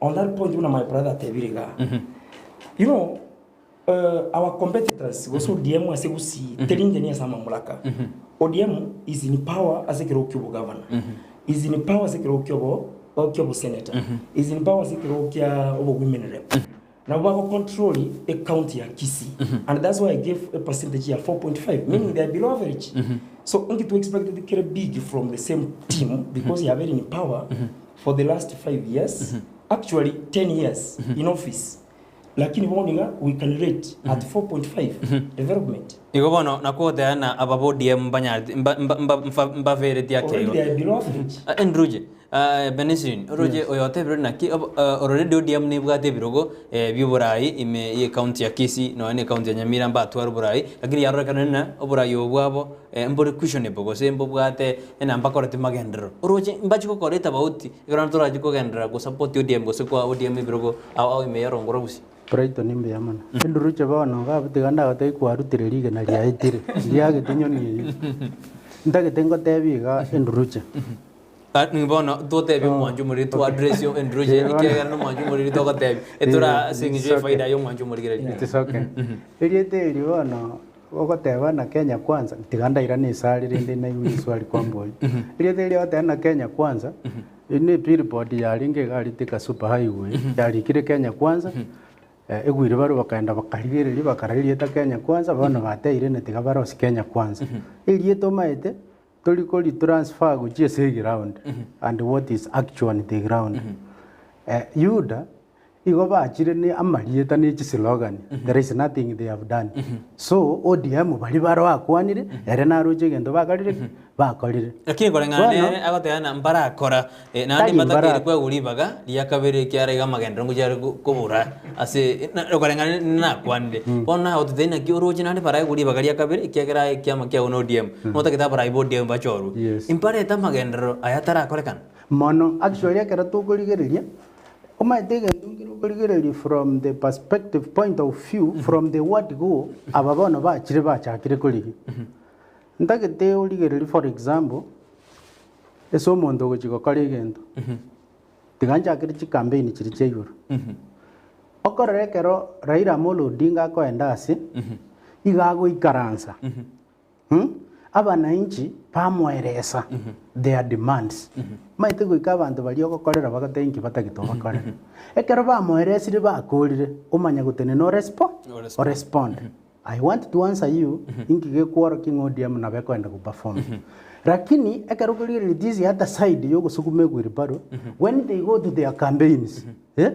on that point buna my brother atebire igaa, you know, Our competitors gose ODM ase gusii teri inche ase amamulaka. ODM is in power ase ekerogo kia obogavana, is in power ase ekerogo kia obo kia obosenator, is in power ase ekerogo kia obo women rep. Nabo bago control ecounty ya Kisii and that's why I gave a percentage ya 4.5 meaning they are below average. So inki to expect kere big from the same team because yabere in power for the last 5 years actually 10 years in office. Lakini bono iga we can rate at 4.5 development. Igo bono nakogoteba ng'a aba ba ODM mbanyarete mba- mba- mba- mfa- mbaberetie ake Already igo. they are below average. Ah, Enduruche, ah, Beneslin, oroche oyo otebire naki obo- eh, already ODM nebwate ebirogo eh, bia oborai ime ye ecounty ya Kisii nonya na ecounty ya Nyamira mbatware oborai, lakini yarorekana ng'a oborai obo bwabo eh, mbore questionable gose mbobwate ena mbakoreti magenderero. Oroche mbachi gokora etabauti Ekero naende torache kogenderera gosupport ODM gose koa ODM ebirogo ao ao ime y'orongo rwa Gusii. Brighton mbuya mono. Enduruche bono iga abwo tiga ndagotebie kwarutire rigena riaetire, riagete nyoni eyio. Ntagete ngotebie iga enduruche. Ah, ni bono totebie omwancho omoriri to address yo enduruche Eh, bono. ekiagera na omwancho omoriri togotebia etora ase eng'encho It's okay. efaida ya omwancho omorigereria. It is okay. Erieta eri bono Ogoteba na Kenya kwanza, tiga ndairane isari rende naigwe riswali kwamboria. Erieta eria ogoteba na Kenya kwanza, eri ne billboard yarenge iga aria Thika super highway, yarikire Kenya kwanza, egwire barwe bakaenda bakarigereria bakarora erieta Kenya kwanza, bono bateire ng'a tiga barosie Kenya kwanza. Erieta omaete, tori kori transfer gochia ase eground and what is actual in the ground. Yuda. Igo bachire ne amarieta ne chislogan, there is nothing they have done. So ODM baria baroakwanire, ere naroche egento bakarire ki? Bakorire. Lakini koreng'ana Bono, nere agoteba ng'a mbarakora eh, naende Tari mbatakeire mbara- kwegwa ribaga ria kabere ekiara iga amagenderero ngochia are ko- kobura ase na koreng'ana ne nakwanire. Bono naye ototebia naki oroche naende baraegwe ribaga ria kabere ekiagera aye ekiama kiago na ODM. Notagete abarai ba ODM bachorwe. Yes. Imbarete amagenderero aya atarakorekana. Mono, actually ekero tokorigereria, Omanyete egento nkere okorigereria from the perspective point of view from the word go, aba bono bachire bachakire korigia. Ntagete origererie for example, Ase omonto ogochia gokora egento, tiga nchakere chicampaign chiria chia igoro. Okorora ekero Raila Amolo Odinga akoenda ase, iga agoikaransa Abananchi bamoeresa their demands. Omanyete goika abanto baria ogokorera bagoteba inki batagete obakorere. Ekero bamoeresire bakorire, omanya gotenena orespo orespond. I want to answer you inki gekworokia ng'a ODM nabo ekoenda goperform. Lakini ekero okorigereria this other side ya ogosuguma egwiribaro, when they go to their campaigns, eh,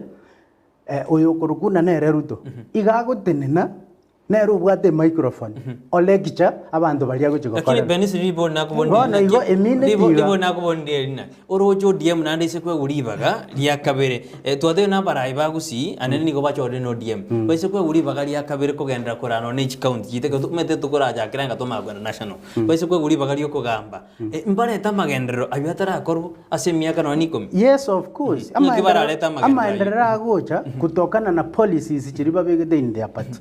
oyo okorokwa buna nere Ruto, iga agotenena Nere obwate emicrophone o lecture abanto baria agochia Lakini gokorera. Benisi ribo nakobonire Bono naki- igo emine ribo- tiga. ribo nakobonire erina oroche ODM naende ase kwegwa ribaga ria kabere Eh, twatebire na abarai ba Gusii anene nigo bachorire na ODM baise kwegwa ribaga ria kabere kogenderera korana nonye ne chicounty chiaito ekero omanyete tokorachakera enga tomanye kogenda national baise kwegwa ribaga ria okogamba eh, mbarete amagenderero aywo atarakorwa ase emiaka nonye na ikomi Yes of course. Ng'aki bararete amagenderero ayio? Amaenderero agocha kutokana na policies chiria babegete in their party.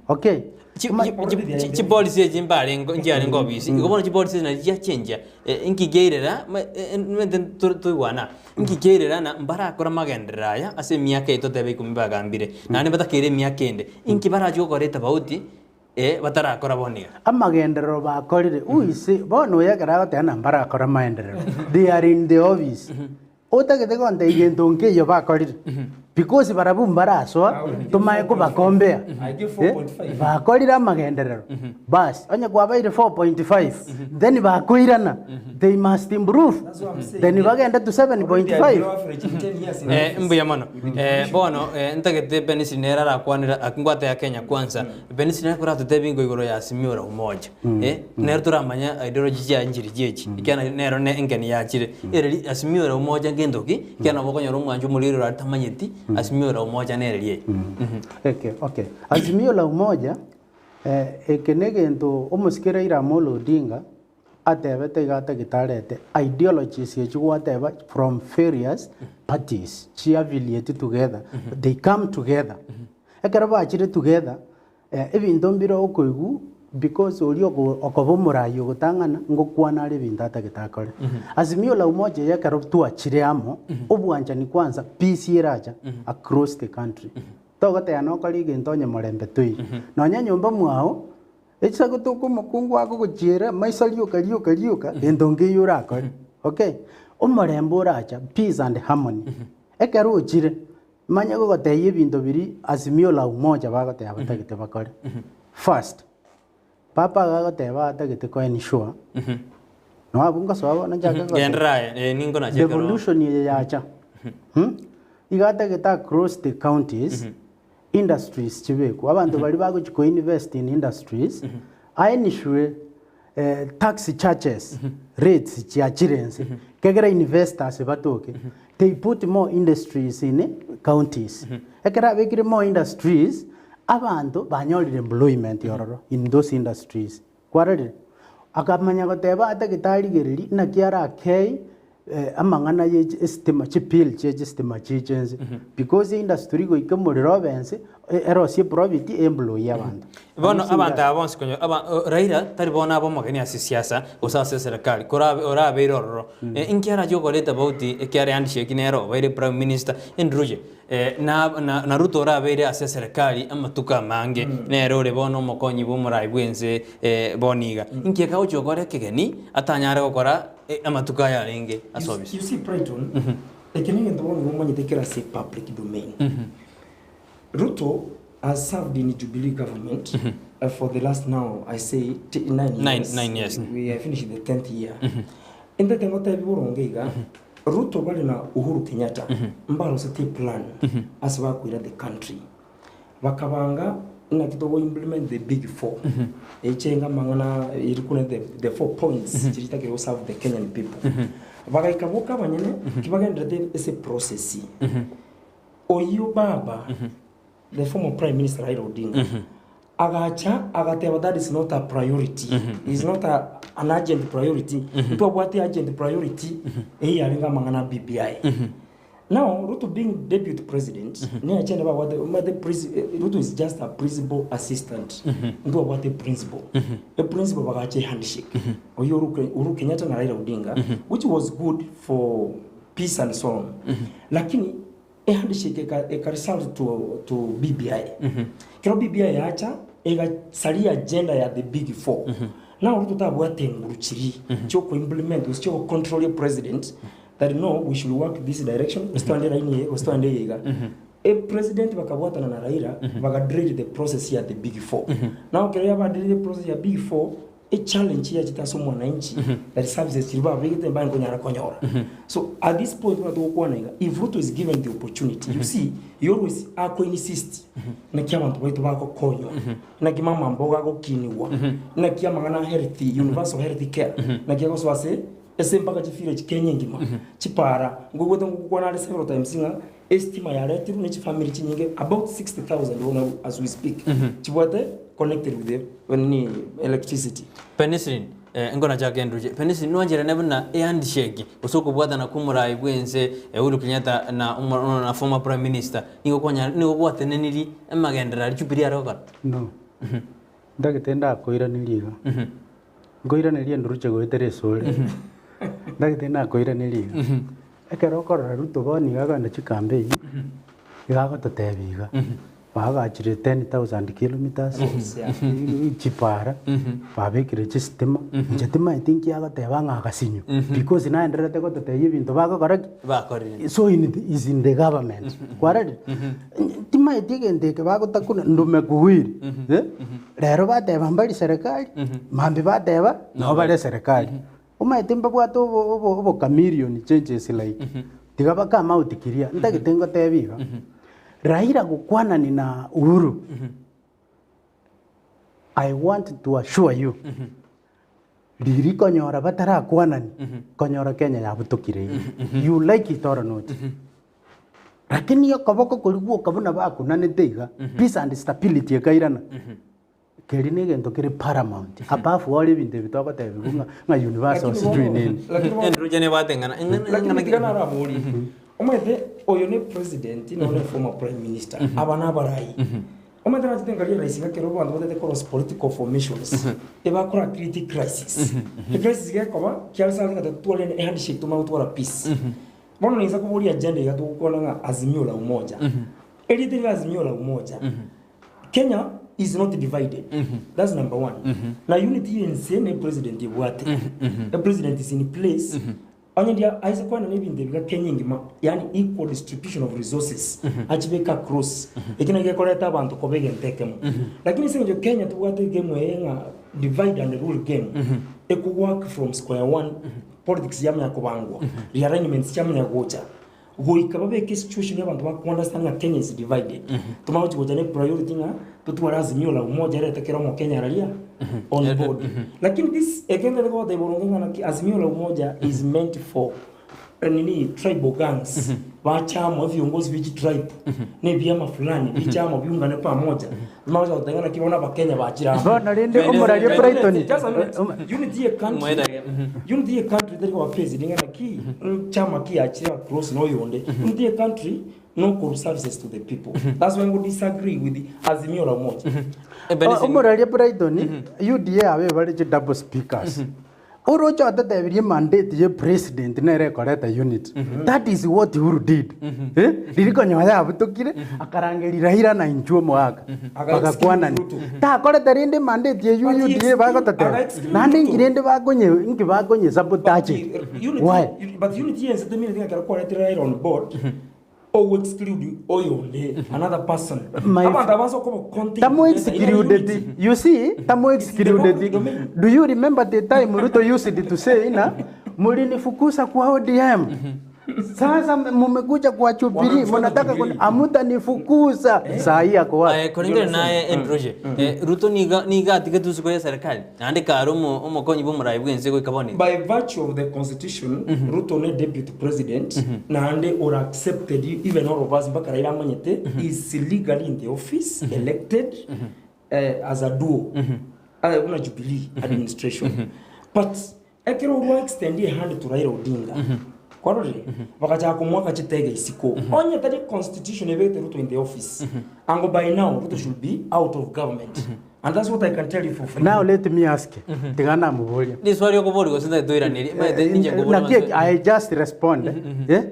Okay. Chi- chi- chi- chi- chipolicy echi mbarenge nchiarenge obisi igo bono chipolicy echi nachi chiachengia eh, inki kiairera ma- eh, eh, nimanyete tor- toigwana inki kiairera na mbarakore amagenderero aya ase emiaka eye totebe ikomi bagambire naende batakeire emiaka ende inki barachie gokora etofauti eh, batarakora bono iga. Amagenderero bakorire, who is bono oyo ekero agoteba ng'a mbarakore amaenderero, they are in the office. Otagete gontebia gento nkeiyo bakorire, because barabwo mbarasoa tomaye kobakombea. I give Eh, 4.5. bakorire amagenderero bas onye kwabaire 4.5 then bakoirana they must improve That's what I'm saying. then bagende to Already I 7.5 below average in 10 years in Eh, office. mbuya mono Eh, bono eh, ntagete Benisi nere arakwanera akingwate ya Kenya kwanza Benisi nere koratotebie ingo igoro ya Azimio la Umoja Eh, nere toramanya ideology chia nchiri chiechi ekiagera nero ne enkeni yachire ereri Azimio la Umoja ngento ki ekiagera nabo okonyora omwancho omoriri orare tamanyeti Azimio la Umoja nere riaye Eke, okay. Azimio la Umoja, eh, eke negento omosike Raila Amolo Odinga atebete iga atagete arete ideologies echi gwateba from various parties chi affiliate together, they come together. Ekero bachire together, ebinto mbire okoigwa because oria okoba omoraia ogotang'ana ngokwana are ebinto atagete akore. Azimio la Umoja eye ekero twachire amo, obwanchani kwanza peace eracha across the country. Togoteba nokore egento onye morembe toiyo. Nonya nyomba mwao, Echisago toka omokungu agogochiera maiso rioka rioka rioka, gento nkeiyo orakore. Okay? Omorembe oracha, peace and harmony. Ekero ochire, manya gogotebia ebinto biria Azimio la Umoja bagoteba batagete bakore. First, papa iga agoteba atagete ko ensure, noo abwo ngosoa bono nchake goteba. Genderera aye, eh, ninko nache ekero. Devolution eye yacha, iga atagete across the counties, industries chibekwe, abanto baria bagochia ko invest in industries, aenishwe tax charges rates chiachire inse, kegera investors batoke, they put more industries in counties. Ekero abekire more industries, abanto banyorire employment ororo in those industries. Kwarorire? Akamanya goteba atagete arigererie naki arakei amang'ana ye estima chibill chie chistima chiche inse because industry goika omorero obe inse erosie profit employ abanto. Bono abanto aba bonsi konya aba Raila tari bono abe omogeni ase siasa gose ase eserekari korabe orabeire ororo inki arachie gokora etofauti ekiagera handshake nere obeire prime minister enduruche Na, na, na Ruto orabeire ase eserekari amatuko amange, nere ore bono omokonyi bw'omorai bw'ense eh, bono iga. Inki ekagochia gokora ekegeni atanyare gokora eh, amatuko aya arenge ase You, obisi? you see Brighton, eke negento bono igo omanyete kere ase public domain. Ruto has served in Jubilee government for the last now I say nine Nine- years. nine years. We are finishing the tenth year. Intete ngotebi boronge iga, Ruto bare na Uhuru Kenyatta mbarosete eplan ase bakoira the country. Bakabanga naki togo implement the big four. Echenga amang'ana eri kune the, the four points chiria chitakeire go serve the Kenyan people. Bagaika boka abanyene kibagenderete ase process. Oyio baba the former prime minister Raila Odinga agacha agateba that is not a priority is not a, an urgent priority ntwabwate urgent priority eyio yarenge amang'ana a BBI. Now Ruto being deputy president ne agenda babwate omanyete presi Ruto is just a principal assistant ntwabwate principal e principal bagacha ehandshake oyio Uhuru Ke- Uhuru Kenyatta na Raila Odinga which was good for peace and so on lakini ehandshake eka eka result to to BBI kero BBI yacha egasaria agenda ya the big four now Ruto tabwate nguru chiria chioko implement gose chioko control ya president That no, we should work this direction, gose twande line eye, gose twande eye iga. E president bakabwatana na Raila, baga derail the process ya the big four. Now ekero yaba derail the process ya big four, e challenge yachete ase omwananchi, that services chiria babegete mbare konyara konyora. So at this point buna togokwana iga, if Ruto is given the opportunity, you see, he always ako insist, naki abanto baito bagokonywa, naki mama mboga agokinigwa, naki amang'ana a health, universal health care, naki agosoa ase Ase mpaka chifira chikenya engima, chipara, nkoigwete ngokwana are several times ng'a estima yaretirwe ne chifamiri chinyinge about 60,000 bono as we speak chibwate connected with the nini electricity. Penicillin, eh, nkonachaka enduche. Penicillin nwancherane buna ehandshake gose okobwatana kwa omorai bwense Uhuru Kenyatta na omo na former prime minister nigo kwanya nigo gwatenenirie amagenderero aria Jubilee are gokora. No. Ntagete ndakoiraneria iga. Nkoiraneria enduruche goetera esore. Ntagete nakoiraneria iga. Ekero okorora Ruto bono iga akogenda chicampaign, iga agototebia iga, baagachire 10,000 kilometres, chipara, babekire chistima, inche timaeti nki agoteba ng'a agasinywa, because naendererete gototebia ebinto bagokora ki? Bakorire. So in the, is in the government. Kwarorire? Timaeti egento eke bagotakuna ndume kuwiri, eh. Rero bateba mbari serikali, mambia bateba nabo bare serikali. Omanyete mbabwate obo obo obo chameleon changes like tiga ba come out clear. Ntagete ngotebie iga, Raila gokwanani na Uhuru, I want to assure you, riria konyora batarakwanani, konyora Kenya yabutokire iga. You like it or not. Lakini okoboko koria gwoka buna bakunanete iga, peace and stability ekairana, keria na egento kere paramount above all ebinto ebi togotebigwa ng'a ng'a universal Lakini sijui bono- nini. lakini bono- Enduche nebwate eng'ana eng'ana Lakini eng'ana tiga naraborie omanyete oyo ne president nonye ne former prime minister aba nabarai Omanyete nachete nkaria rahisi ng'a kero abanto batagete cross political formations, ebakora create crisis. Ecrisis gekoba, kiare sare ng'a totware ehandshake tomanye gotwara peace. Bono ninsa koboria agenda iga togokwana ng'a Azimio la Umoja. Erieta eri Azimio la Umoja, Kenya is not divided. That's number one. Na unity yense ne president ebwate. E president is in place. Onye ndia aise koenana ebinto ebi Kenya engima, yaani equal distribution of resources, achibeke across, ekio nakio gekoreta abanto koba egento ekemo. Lakini ase eng'encho Kenya tobwate egame eye ng'a divide and rule game, eko work from square one, politics yamanya kobangwa, realignments chiamanya gocha, goika babeke esituation ya abanto ba understand ng'a Kenya is divided. Tomanye gochi gocha ne priority ng'a totware azimio la umoja erete kera omokenya araria on board. Lakini this egento ere goteba boronge ng'a naki azimio la umoja is meant for nini tribal gangs bache amo ebiongozi bie chitribe na ebiama fulani biche amo biungane pamoja bimanye gocha goteba ng'a naki bono abakenya bachire amo. Bono rende omoraria Brighton Just a minute. Unity ye country. Unity ye country teri koba faced ng'a naki chama kiachire across na oyonde. Unity ye country no korwa services to the people. That's why ngo disagree with Azimio la Umoja. Omoraria Brighton UDA abe bare chi double speakers. Oroche ototebirie mandate ye president nere ekoreta unity. That is what Uhuru did. Eh? Riria konya yabutokire akarangeria Raila na inchuo omogaka. Aga Bagakwanani. exclude Ruto. Takorete rende mandate eywo But he UDA exclude- bagototebia. aga exclude Naende Ruto. inki rende bakonye inki bakonye sabotage. Unity, Why? but unity yense temineti ng'a ekero kwaretire Raila on board, ogo exclude oyonde another person. My Abanto aba ase okoba contain Tamo together in a excluded. unity. You see, tamo It's in the public excluded. domain. Do you remember the time Ruto used to say na mulinifukuza kwa ODM? Sasa mumekuja kwa Jubilee, Wamemfuata mnataka Jubilee. hamutanifukuza. Saa hii ako wapi? Aye, korengere naye Andrew eh, Ruto niga niga atigete usuko ya serikali naende kare omo omokonyi bwa omorai bwense goika bono iga. By virtue of the constitution, Ruto ne deputy president, naende or accepted even all of us mpaka Raila amanyete is legally in the office elected as a duo buna Jubilee administration. But ekero orwa extend a hand to Raila Odinga. Kwarorire? Bagachaka komoaka chitege isiko. Onye tari constitution ebegete Ruto in the office, ango by now Ruto should be out of government. And that's what I can tell you for free. Now let me ask, tiga namoboria. Riswali okoboria gose ntagete toiranerie, maete ninche nkoboria Naki amaswali. I just respond. Eh?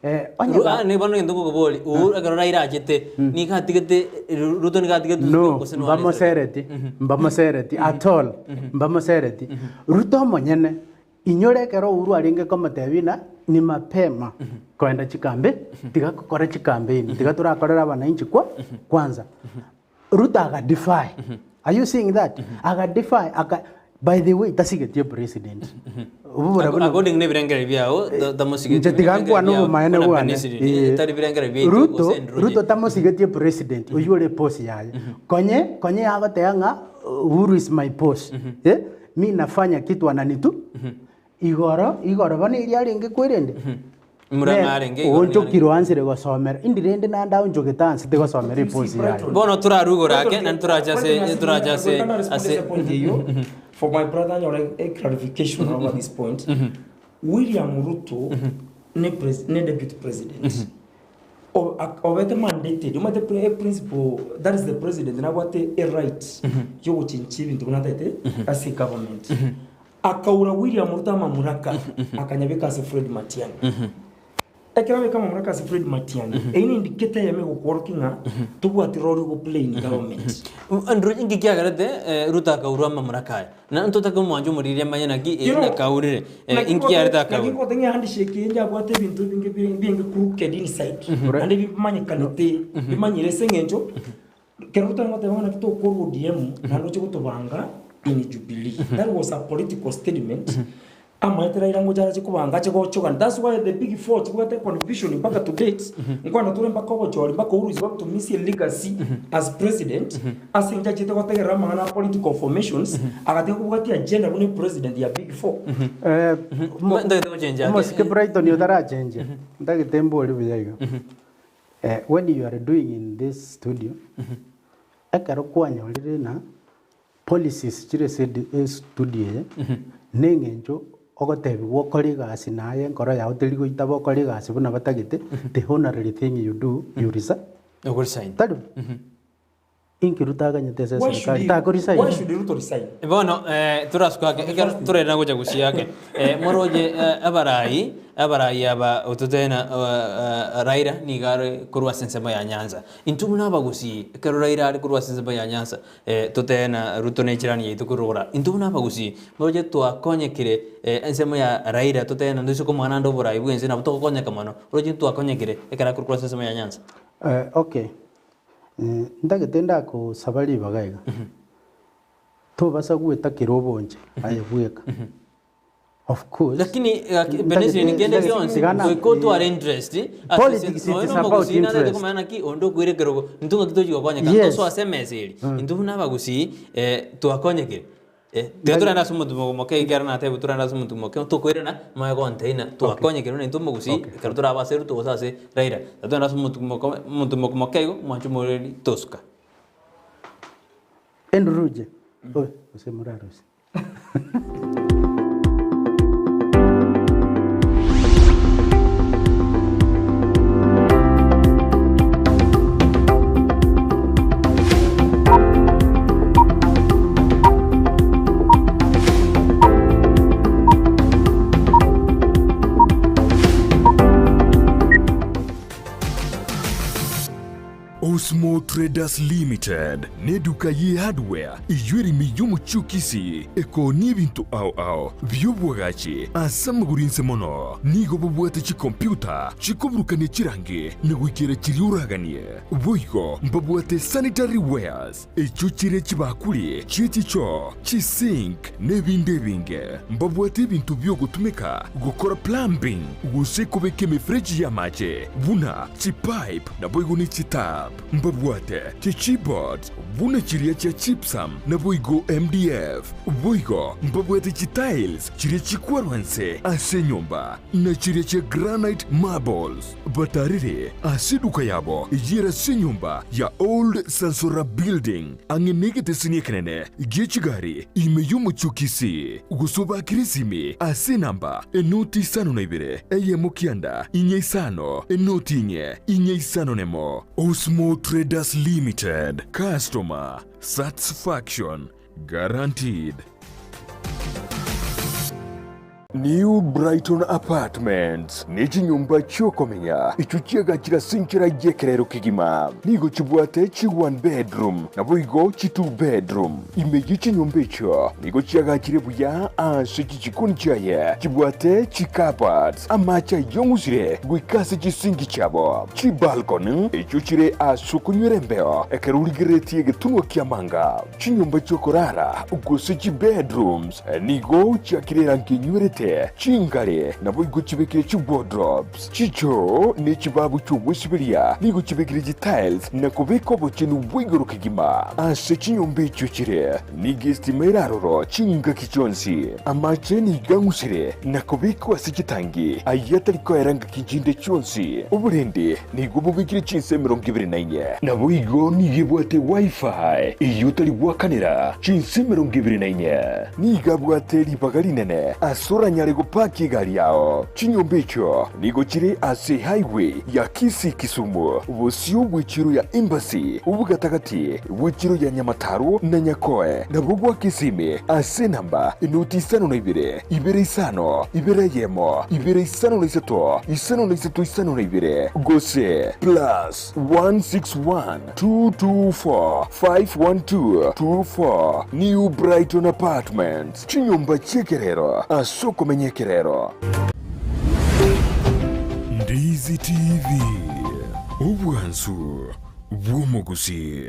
Eh, onye Ru- ba- ah, bono egento nkokoboria, Uhuru ekero Raila achete, nigo atigete Ru- Ruto nigo atigete No, gose noare mbamosereti, mbamosereti at all, mbamosereti. Ruto omonyene, inyore ekero Uhuru arenge komotebia ng'a ni mapema koenda chikambe, tiga gokora chikambeini, tiga torakorera abananchi kwa kwanza. Ruto aga defy. Are you seeing that? Aga defy, aka, by the way, tasigetie president. Obo bora buna- According ne ebirengererio biao, ta- tamosigeti Inche tiga nkwane obomaene Buna bwane. penicillin, Eh. tari birengererio biaito Ruto, gose enduruji. Ruto tamosigetie president, oyio ore boss yaye. Konye, konye yagoteba ng'a Uhuru is my boss. Eh, mi nafanya kitu ananitu. Igoro, igoro bono eria arenge kwerende. Murang'a arenge igoro nigo arenge. Oonchokire oansire gosomera, indi rende naende aonchogete aansete gosomera eposi yaye. Bono torarue igoro ake, naende torache ase, torache ase, ase. point eyio for my brother anyore a clarification over this point William Ruto ne pres ne deputy president O- ak- obete mandated omanyete pre- e principle that is the president nabwate a right yogochinchia ebinto buna atagete ase government Akaura William Ruto amamuraka, akanyabeka ase Fred Matiang'i. Ekero abeka amamuraka ase Fred Matiang'i, eyio ne indicator eyemo egokworokia ng'a tobwati role ogo play in government. Andrew, inki kiagerete Ruto akaurwa amamuraka aya? Na ntotake omwancho omorigereria amanye naki You know, nakaurire. naki Inki kiagerete naki akaurwa? ngote ng'a ehandshake eye yabwate ebinto ebinge bi- bienge crooked inside, naende bimanyekanete, bimanyire ase eng'encho, Ekero totari goteba ng'a naki tokorwa ODM naende oche gotobanga in Jubilee. That was a political statement amaete Raila ngocha arache kobanga ache gochogana. That's why the big four chibwate confusion mpaka to date, nkwana tore mpaka obochori mpaka Uhuru is going to miss a legacy as president ase eng'encho achete gotegerera amang'ana a political formations agatiga kobwatia agenda buna epresident ya big four. Eh, Ntagete gochenja ake. omosike Brighton otarachenjia, ntagete mbori buya iga. When you are doing in this studio, ekero kwanyorire ng'a policies chire ase estudio eye, na eng'encho ogotebiwa okore egasi naye enkoro yao teri goitaba okore egasi buna batagete, the honorary thing you do, you resign. Ogoresign. Tari bo? Inki Ruto aganyete ase Why should eserikari? he, Takoresign. why should Ruto resign? Bono eh, torasuke ake ekero torenda gocha gusii ake eh, moroche eh, abarai abarai aba ototena eh, eh, Raila nigo are korwa ase ensemo ya Nyanza. Intwe buna abagusii ekero Raila are korwa ase ensemo ya Nyanza eh, totena Ruto ne echirani yaito korora. Intwe buna abagusii moroche twakonyekire eh, ensemo ya Raila totena ntoise komoa naende oborai bwense nabo togokonyeka mono. Oroche ntwakonyekire ekero akorwa korwa ase ensemo ya Nyanza. Eh, okay. Ntagete ndakosaba ribaga iga, tobasa goeta kera obonche aye bweka. Of course, Lakini ntagete- Benesi kende ntagete- gionsi tigana- goika otware interest ase Politics, it nonya is about omogusii nare interest. komanya naki onde okoira ekerogo intwe ng'aki tochi gokonyeka Yes. ntosoe ase emesa eria intwe buna abagusii twakonyekire tiga torende ase omotumo moke ekero natebwa torende ase omotumo moke tokoirana moe gonteina twakonyekire buna intwe omogusii ekero torabe ase Ruto gose ase Raila tiga torende ase omotumo omotumo moke igo mwanche omoreri tosuka. Enduruje, oi, gose morarusie. Osmo Traders Limited neduka ye hardware eyio ere ime y'omochie o Kisii ekoonia ebinto ao ao bi'obwagachi ase amagoro inse mono. Nigo bobwate chikompyuta chikoburukania chirangi na goikera chiria oraganie. Boigo mbabwate sanitary wares echio chire chibakuri chie chichoo, chisink na ebinde ebinge. Mbabwate ebinto bi'ogotumeka gokora plumbing gose kobeka emefereji y'amache buna chipipe naboigo ne chitap. Mbabwate chichipboards buna chiria chia gypsum naboigo MDF. Boigo mbabwate chitiles chiria chikwarwa nse ase enyomba, na chiria chia granite marbles. Batarire ase eduka yabo eyere ase enyomba ya Old Sansora Building, ang'e negeteseni ekenene gie chigari ime y'omochie o Kisii. Gose obakere esimi ase enamba enoti 52 eyemo 9 4 5 enoti 4 4 5 nemo. Osmo Traders Limited, Customer Satisfaction Guaranteed. New Brighton Apartments ne chinyomba chi'okomenya echio chiagachire ase enchera y'ekerero kegima. Nigo chibwate chi one bedroom naboigo chi two bedroom. Ime ye chinyomba echio nigo chiagachire buya ase chichikoni chiaye chibwate chicupboards, amache ayong'usire goika ase chisinki chiabo, chibalcony echio chire ase okonywera embeo ekero origereretie egetunwa ki'amanga. Chinyomba chi'okorara, gose chibedrooms, nigo chiakire erangi enywerete, chingare naboigo chibekire chiwardrobes, chichoo ne chibabu chi'ogwesiberia nigo chibekire chitiles na kobeka obochenu bwa igoro kegima. Ase chinyomba echio chire nigo estima ere aroro chingaki chionsi. Amache nigo ang'usire na kobekwa ase chitangi ayio atari koera ngaki chinde chionsi. Oborendi Nigo bobekire chinsa 24. Naboigo nigo ebwate Wi-Fi eyio otari goakanera chinsa 24. Nigo abwate ribaga rinene ase oranyare gopaki egari yao. Chinyomba echio nigo chire ase highway ya Kisii-Kisumu, bosio bw'echiro ya Embassy, obogatagati bw'echiro ya Nyamataro na Nyakoe, nabo goaka esimi ase enamba enoti 52 2 5 2 1 2 53 53 52 gose plus 161 224 512 24 New Brighton Apartments, chinyomba chi'ekerero ase okomenya ekerero. Ndizi TV, obwansu bw'omogusii.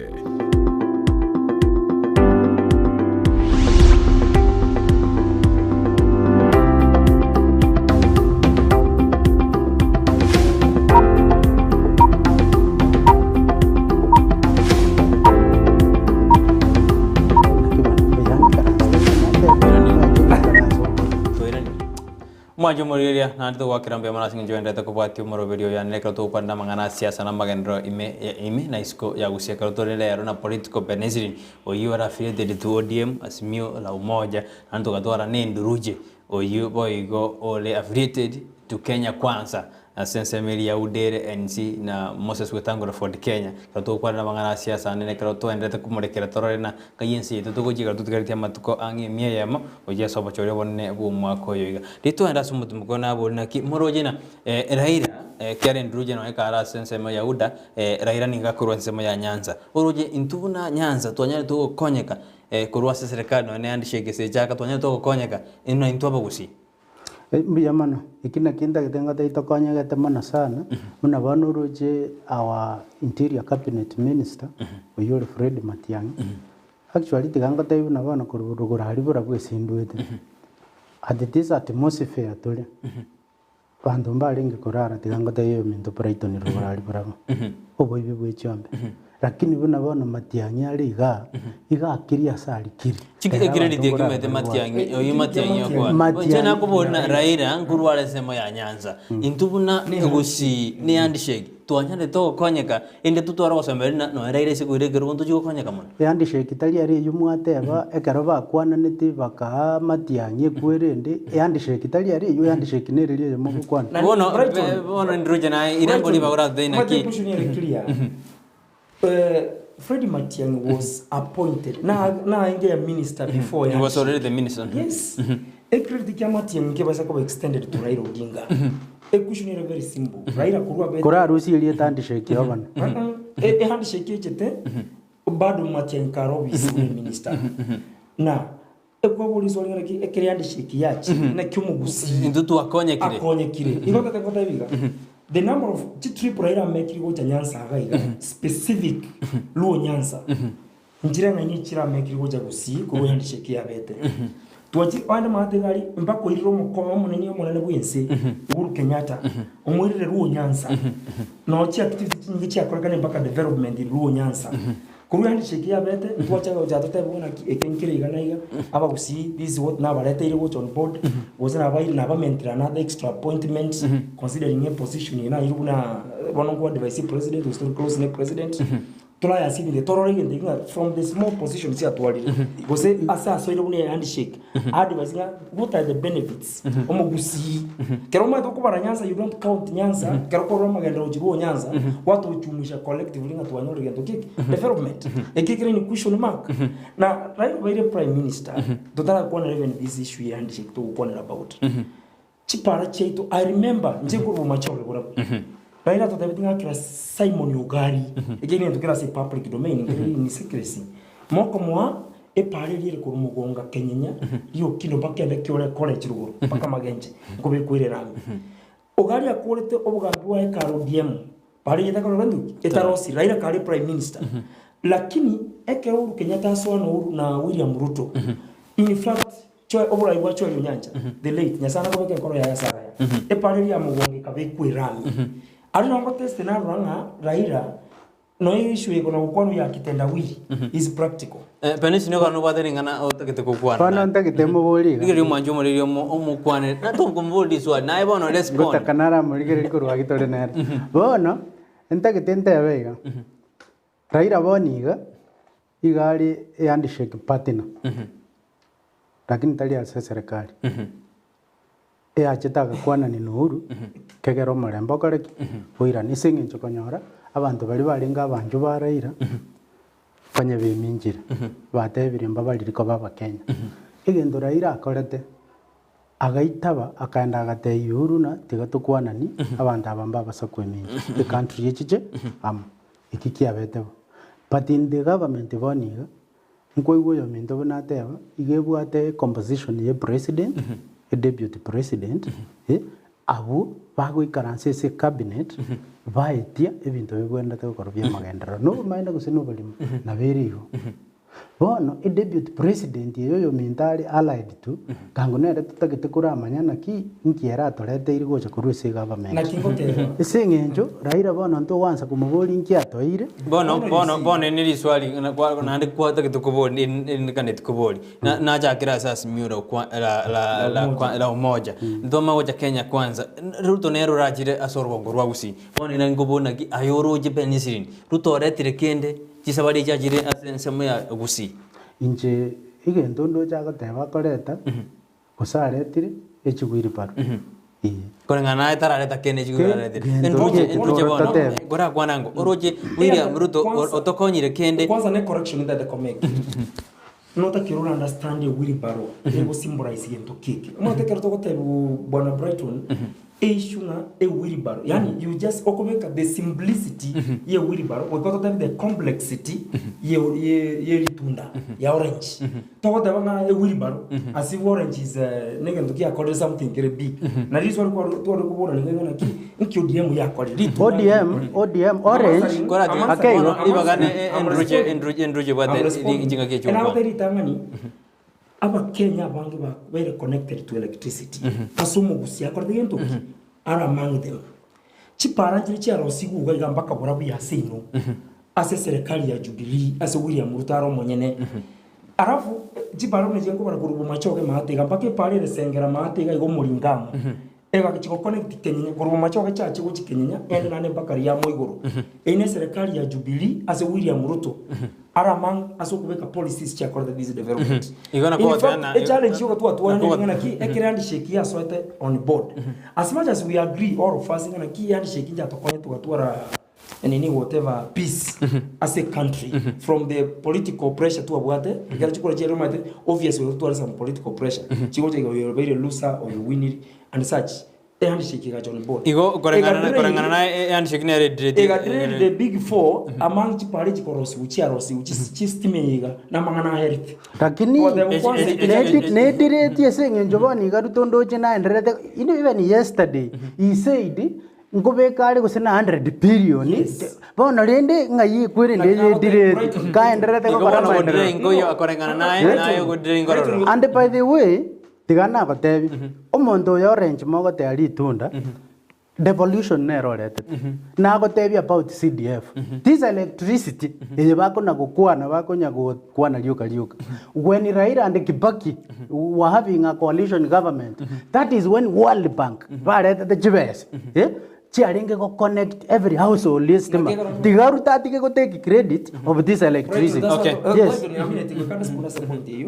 Omwancho omorigereria, naende togwakera mbuya mono ase eng'encho oenderete kobwatia omoroberio oyo aane ekero togokwanera amang'ana a siasa na amagenderero ime ya ime na isiko ya gusii ekero tore rero na political benezrin oyio ore affiliated to ODM Azimio la Umoja naende togatwara na Enduruje oyio boigo ore affiliated to Kenya Kwanza ase ensemo eria ya UDA NC na Moses Wetangula Ford Kenya. Ekero togokwanera amang'ana a siasa ande nekero toenderete komorekera torore na nkai ense yaito togochia ekero totigaretie amatuko ang'e emia eyemo gochia ase obochori obonene bw'omwaka oyo iga. Riria twaenda ase omotimoko nabori naki moroche na Raila ekiagera enduruche nonya ekare ase ensemo ya UDA Raila nigo akorwa ensemo ya Nyanza. Oroche intwe buna Nyanza twanyarete gokonyeka korwa ase eserekari nonya ne handshake ase echaka twanyarete gokonyeka inwe intwe abagusii. Mbuya mono, eki nakio ntagete ngotebie tokonyegete mono sana, buna bono oroche our interior cabinet minister, oyio ore Fred Matiang'i, actually tiga ngotebie buna bono korwa rogoro aria bora bwesindwete, at this atmosphere tore, abanto mbarenge korara tiga ngotebie ominto Brighton rogoro aria barabwo, oboibi bwe chiombe. Lakini buna bono Matiang'i are igaa, iga akiri ase arikiri. Chiki Ere ekireri abanto nkorara tiekimete bari Matiang'i, bwate. oyio Matiang'i okwana. Matiang'i. Inche nakobori na Raila nkorware ensemo ya Nyanza. Intwe buna Gusii ne handshake twanyarete gokonyeka inde totware ogosemeria na nonya Raila ase koira ekerogo ntochie gokonyeka mono. Ehandshake tari aria eyio mwateba ekero bakwananeti bakaa Matiang'i ekwerende, ehandshake tari aria eyio, ehandshake nere eria eyemo ogokwana. Bono Brighton. bono ndiroche naye ira nkori bagora today Omanyete naki. question ere clear. Fred Matiang'i was appointed na naenge a minister before He was handshake. already the minister. Yes. Ecredit kia Matiang'i kebasa koba extended to Raila Odinga. Equation ere very simple. Raila korwa abete Korarusie erieta handshake obone. Uh-uh. E- e handshake echete bado Matiang'i kare obisi bwe minister. Na ekwaboria iswali ng'a naki ekere handshake yachire naki omogusii Intwe twakonyekire. akonyekire. Igo tata ngotebi iga, the number of chitrip Raila amekire gocha Nyanza iga iga, specific Luo Nyanza, nchire ng'a inye chiramekire gocha Gusii korwa handshake yabete. Twachi oende maate iga aria mpaka oirire omoko omonene omonene bw'ense Uhuru Kenyatta omoirire Luo Nyanza noo chiactivity chinyinge chiakorekana mpaka development in Luo Nyanza. Korwa handshake yabete ntwacha gocha totebe buna naki eke nkere iga na iga abagusii this is what nabareteire gocha on board gose nabaire nabamentire another extra appointment considering eposition eye nairwe buna bono nko advise president gose tori close ne president. Torayase ebinto torore egento ekio ng'a from the small position chiatwarire gose ase asoire buna ehandshake advice ng'a what are the benefits omogusii kero omanyete okobara nyansa you don't count nyansa kero okorora amagenderero gochia rwo nyansa gwatochumusha collectively ng'a twanyorire gento ki eke development eke ekere in question mark na Raila obeire prime minister totarakwanera even this issue ye handshake togokwanera about. Chipara chiaito, I remember inche nkorwa Bomachoge borabwo, Raila atotebetie ng'a kera Simon Ogari, ekio negento kere ase epublic domain nkere in secrecy, mokomoa epara eria ere korwa Mogonga Kenyenya Riokindo mpaka ende Kiore College rogoro mpaka Magenche nkobekwa ere erami. Ogari akorete obogambi bwaye kare ODM, Pare eyio etakorora nduki? Etarosire. Raila kare prime minister. Lakini ekero Uhuru Kenyatta asoa na Uhuru na William Ruto, in fact choe oborai bwa Choe Onyancha, the late, Nyasaye nakobeka enkoro yaye ase agaya. Epara eria ya mogongo ekabekwa erami. Aria nabo ngoteste narora ng'a Raila nonya issue eye kona gokwanwa ya kitendawili is practical. Penisi nigo nobwate ring'ana otagete gokwana Bono naye. ntagete moborie iga. Rigereria omwanchi omoreri omo omokwanere na tokomoboria riswali naye bono respond. Ngotaka naramorigereria korwa agwo tore nere. Bono, ntagete ntebe iga, Raila bono iga, iga are ehandshake partner, lakini tari ase eserekari. Eachete agakwanania na Uhuru, kegera omorembe okore ki? Oirane. Ase eng'encho konyora abanto baria barenge abanchwa ba Raila, konya beminchire, batebire mbabariri koba abakenya. Egento Raila akorete, agaitaba akaenda agatebia Uhuru ng'a tiga tokwanani, abanto aba mbabasa kwemincha, ecountry echiche amo. Eki kiabete bo. But in the government bono iga, Nkoigwa oyominto buna ateba, iga ebwate ecomposition ye president, edeputy president, abwo bagoikaransa ase ecabinet, baetia ebinto bibwenerete gokorwa bia amagenderero. Na obomaene gose na oborimo, nabo ere igo. Bono edeputy president eye oyominto are allied to, kango nere totagete koramanya naki, inki ere atoreteire gocha korwa ase egovernment. Naki ngoteba. Ase eng'encho Raila bono ntogoansa komoboria inki atoeire. Bono, bono, bono eri neriswali na kwa naende kwatagete koboria eri eri nikaneti koboria. Na nachakire ase Azimio la ukwa la la la kwa la umoja. Ntoma gocha Kenya kwanza, Ruto nere orachire ase orogongo rwa Gusii. Bono naki nkobori naki aye oroche Ben Isirini, Ruto oretire kende chisabari echi achire ase ensemo ya Gusii. Inche egento ndoche agoteba akoreta, gose aretire echigwiribaro. Ee. Koreng'ana naye tarareta kende echigwiri Ke- aretire. gento Enduche, ki enduche bono, totebe. korakwana ngo, oroche William Ruto Kwanza- otokonyire kende, Kwanza ne correction ntagete komake. Notakire ora understand ewheelbarrow egosymbolize gento keke. Omanyete ekero togotebiwa bwana Brighton, eissue ng'a ewheelbarrow, yaani you just okobeka the simplicity ye ewheelbarrow goika ototebie the complexity ye ye ye ritunda ya orange. Togoteba ng'a ewheelbarrow as if orange is negento kiakorire something kere big. Na risoa rikwa tware koborania iga ng'a naki, nki ODM yakorire? Ritunda ODM, ODM, orange, Korati, ake igo. bono ribaga ne enduche, enduche, enduche ebwate chingaki echio Nagote gokwana. ritang'ani abakenya abange babeire connected to electricity ase omogusia akorete gento ki are among them chipara nchire chiarosigwe iga iga mpaka borabu ya seino ase eserekari ya Jubilee ase William Ruto are omonyene alafu chipara buna echi nkobara korwa Bomachoge maate iga mpaka epara ere Sengera maate iga iga omoringa amo Egaki chigoconnect kenyenya korwa bomachoge chiache gochia kenyenya ende naende mpaka riamo igoro. Eyio ne eserekari ya Jubilee ase William Ruto are among ase okobeka policies chiakorete this development. Igo In nakogoteana- fact, echallenge yoka twatwara nakogo- neri ng'a naki ekere handshake yasoete on board. As much as we agree all of us ng'a naki handshake inchatokonye togatwara nini whatever peace ase ecountry from the political pressure twabwate ekero chikura chiaria omanyete obviously totware some political pressure chigocha iga oyo obeire looser oyo owinire and such ehandshake egacha on board Igo koreng'ana na Ega koreng'ana drain- na ehandshake nere edireti ega drain the big four among chipare chikorosiwu chiarosiwu chistima eye iga na amang'ana a health Lakini Goteba kwanza nediretie ase eng'encho bono iga Ruto ndoche naendererete even yesterday he said. Nkobeka are gose na 100 billion, bono rende ng'ai ekwerende eye edireti, nkaendererete Igo gokora bono amaenderero. godire inko akoreng'ana naye, naye ogodire inkororo. And by the way, tiga nagotebi, omonto oyo orange mogoteba ritunda, devolution nere oretete. Nagotebi about CDF, this electricity eye bakona gokwana bakonya gokwana rioka rioka, when Raila and Kibaki were having a coalition government, that is when World Bank baretete chibesa eh, chiarenge go connect every household estima. Tiga Ruto atige go take credit of this electricity. Okay. Yes.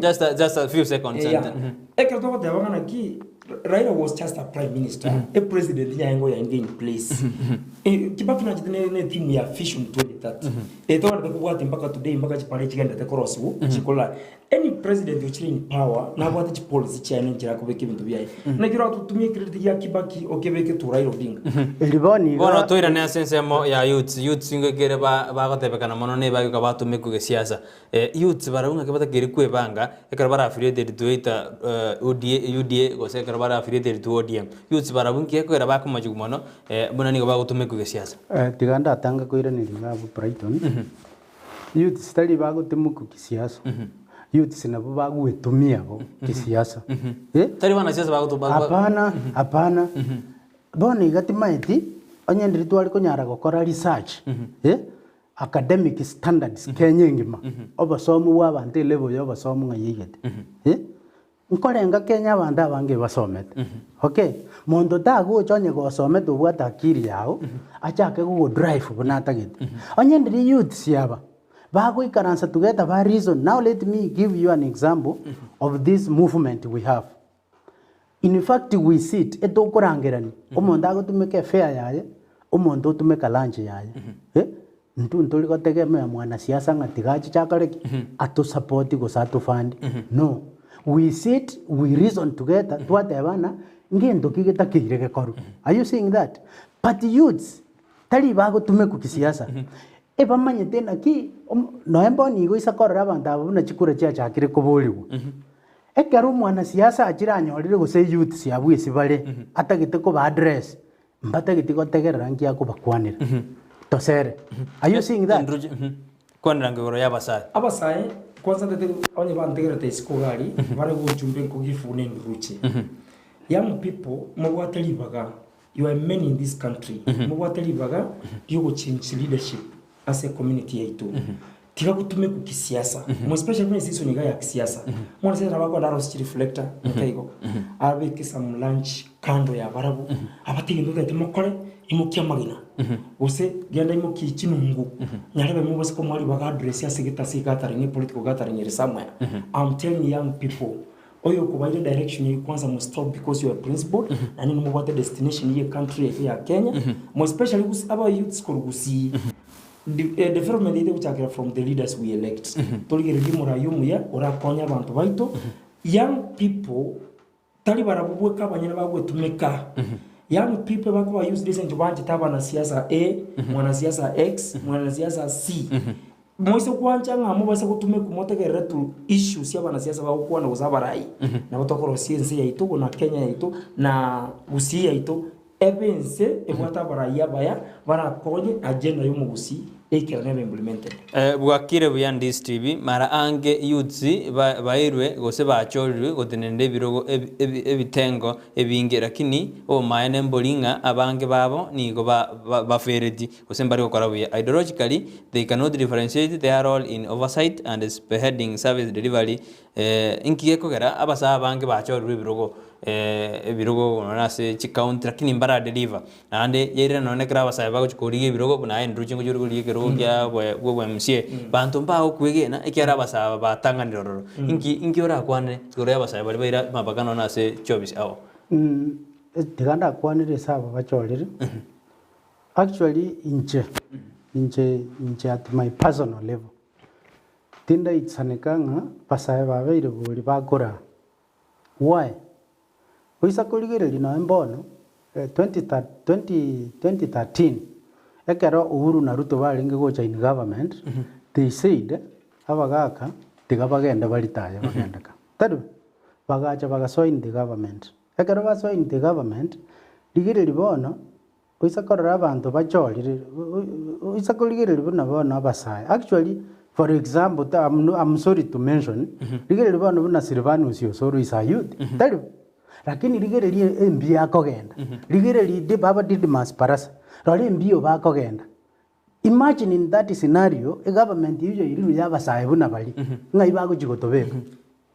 Just a, just a few seconds. Yeah. And, mhm. Ekero togoteba ng'a naki Raila was just a prime minister, a president nyaye yainge in place. Kibaki nachete ne ne team ya Vision 2030. Togende kobwati mpaka today mpaka chipare chigendete korosiwu chikola. Any president ochire in power nabwate chipolicy chiaye nenchera akobeka ebinto biaye. Naki oratotumie credit ya Kibaki okebeke to Raila Odinga. Eri bono iga. Bono toirane ase ensemo ya youths, youths nigo ekere ba bagotebekana mono na ebagika batomekwa gesiasa. Youths barabwo ng'aki batakeire kwebanga ekero bare affiliated to either ODA, UDA gose ekero bare affiliated to ODM. Youths barabwo nki ekogera bakomochigwa mono buna nigo bagotomekwa gesiasa. Tiga ndatange koiraneria iga abwo Brighton, youths tari bagotimokwa kisiasa, youths nabwo bagwetumia bo kisiasa. Eh? Tari banasiasa bagotu ba- ba- Hapana, hapana. Bono iga timaeti, onye ndiri tware konyara gokora research, eh, academic standards Kenya engima, obosomu bwa abanto elevel ya obosomu ng'ai yaigete, eh. Nkorenga Kenya abanto abange basomete, okay. Monto tagocha onye gosomete obwate akiri yao, achake gogodrive buna atagete. Onye ndiri youths aba, bagoikaransa together ba reason, now let me give you an example of this movement we have. In fact we sit, etokorangerania, omonto agotumeka efare yaye, omonto otumeka lunch yaye, eh, intwe ntori gotegemea mwanasiasa ng'a tiga achiche akore ki? Atosupport gose atofund, no. We sit, we reason together, twatebana, ngento ki getakeire gekorwe. Are you seeing that? But youths, tari bagotumekwa kisiasa, ebamanyete naki, omo nonya bono igo ase korora abanto aba buna chikura chiachakire koborigwa. Ekero omwanasiasa achire anyorire gose youths abwo ase bare, atagete koba address, mbatageti gotegerera nki akobakwanera. Tosere. Are you seeing that? Ndruche, mhm. Kwanera igoro y'abasae. Abasae, kwanza ntete onye bantegerete isiko iga aria, bare gochumba enkogifu na enduruche. Young people, mobwate ribaga, you are many in this country, mobwate ribaga riogochange leadership ase ecommunity yaito. Tiga gotumekwa kisiasa, mo especially buna eseason iga ya kisiasa. Mwanasiasa nabo akoenda arosie chireflector nka igo, abeke some lunch kando ya barabwo, abatige egento otagete mokore, imokia amagena, gose genda imokia chinungu, nyarebe mobase komoa ribaga address ase egete ase egathering, epolitical gathering ere somewhere. I'm telling young people, oyo okobaire direction eywo kwanza mu stop because you are principled, naende nimobwate destination ye country yaito ya Kenya, mo especially gose aba youths korwa gusii. Development yaito egochakera from the leaders we elect. Torigererie omorai omuya orakonye abanto baito. Young people tari barabwo bweka abanyene bagwetumeka. Young people bakoba used ase eng'encho banchete abanasiasa A, mwanasiasa X, mwanasiasa C. Moise gwancha ng'a mobase gotumekwa motegerere to issues chia abanasiasa bagokwana gose abarai, nabo tokorosia ense yaito na Kenya yaito na Gusii yaito Ebe ense ebwate abarai abaya barakonye agenda y'omogusii eikerane ebe implemented. Bwakire buya Ndisi TV, mara ange youths bairwe gose bachorirwe gotenenera ebirogo ebitengo ebinge lakini obomaene mbori ng'a abange babo nigo bafereti gose mbari gokora buya. Ideologically they cannot differentiate their role in oversight and spearheading service delivery Inki gekogera abasae abange bachorirwe ebirogo ebirogo nonya ase chicounty lakini mbara deliver naende yairana nonya ekero abasae bagochia korigia ebirogo buna aye Ndruchi ngochia ore korigia ekerogo kia bwe bwa MCA banto mbagokwegena ekiagera abasae aba batang'anire ororo. Inki inki orakwane igoro ya abasae baria baira amabaka nonya ase chiofisi ao? Tiga ndakwanere ase aba bachorire, actually inche, inche inche at my personal level, Tindaichaneka ng'a basae babeire bori bakoraa. Why? Goisa korigereria nonya mbono, 2013 ekero Uhuru na Ruto barenge gocha in government, they said abagaka tiga bagende baritaya bagende ka. Tari bo? Bagacha bagasoa in the government. Ekero basoa in the government, rigereria bono. Oise korora abanto bachorire, oise korigereria buna bono abasae, actually for example ta I'm no I'm sorry to mention, rigereria bono buna Silvanus Osoro is a youth, tari bo? Lakini rigereria embio akogenda, rigereria di baba Didmus Barasa, rora embio bakogenda. Imagine in that scenario, egovernment eyio yairirwe ya abasae buna baria, ng'ai bagochia gotobeka?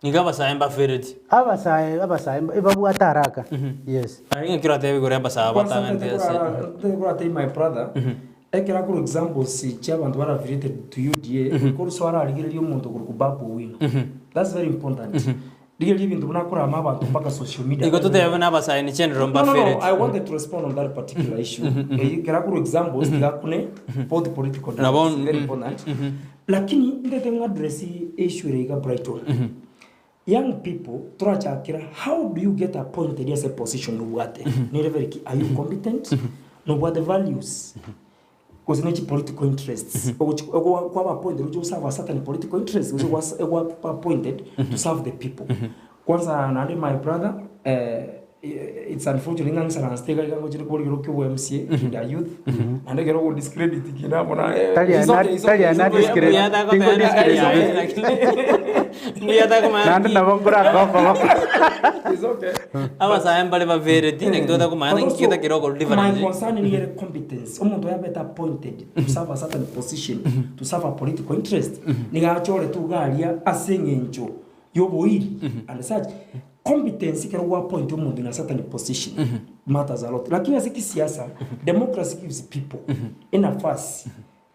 Nigo abasae mbafereti. Abasae abasae mba ebabwate haraka, yes. Aye ng'aki oratebe igoro y'abasae Kwanza abatang'anete ntete ase. korara ntete koratebia my brother, ekero akorwa examples chia abanto bare affiliated to UDA, korwa ararigereria omonto okorokwa Babu Owino. That's very important. Rigereria ebinto buna akorama abanto mpaka social media. Igo totebe buna abasae ne chenero No, no, no, mbafereti. I wanted to respond on that particular issue. Eyio ekero akorwa examples tiga akune both political Nabo, difference, very important. Lakini ntete ng'a address issue ere iga Brighton. Young people torachakera how do you get appointed ase position obwate? Nere very key. Are you competent? Nobwate values? Gose ne chipolitical interests ogochi ogo kwaba appointed oche goserve a certain political interest gose gwas gwaba appointed to serve the people. Kwanza naende my brother it's unfortunate ng'a ngisaransete iga iga ngochire korigerwa ki obo MCA kinda youth naende ekero ogo discredit kina amo na Tari it's okay, it's tari okay, it's ana okay. discredit. Mbuya Tingo takoteba discredit. mbuya takomanya Naende nabo nkorakokoboka. It's okay. Abasae mbare bafereti naki totakomanya But naki also, getakera okora my difference. concern nigo ere competence. Omonto oyo abete appointed to serve a certain position, to serve a political interest, nigo achoretwe iga aria ase eng'encho y'oboiri and such. Competence ekero gwa appoint omonto in a certain position matters a lot. Lakini ase kisiasa, democracy gives people enafasi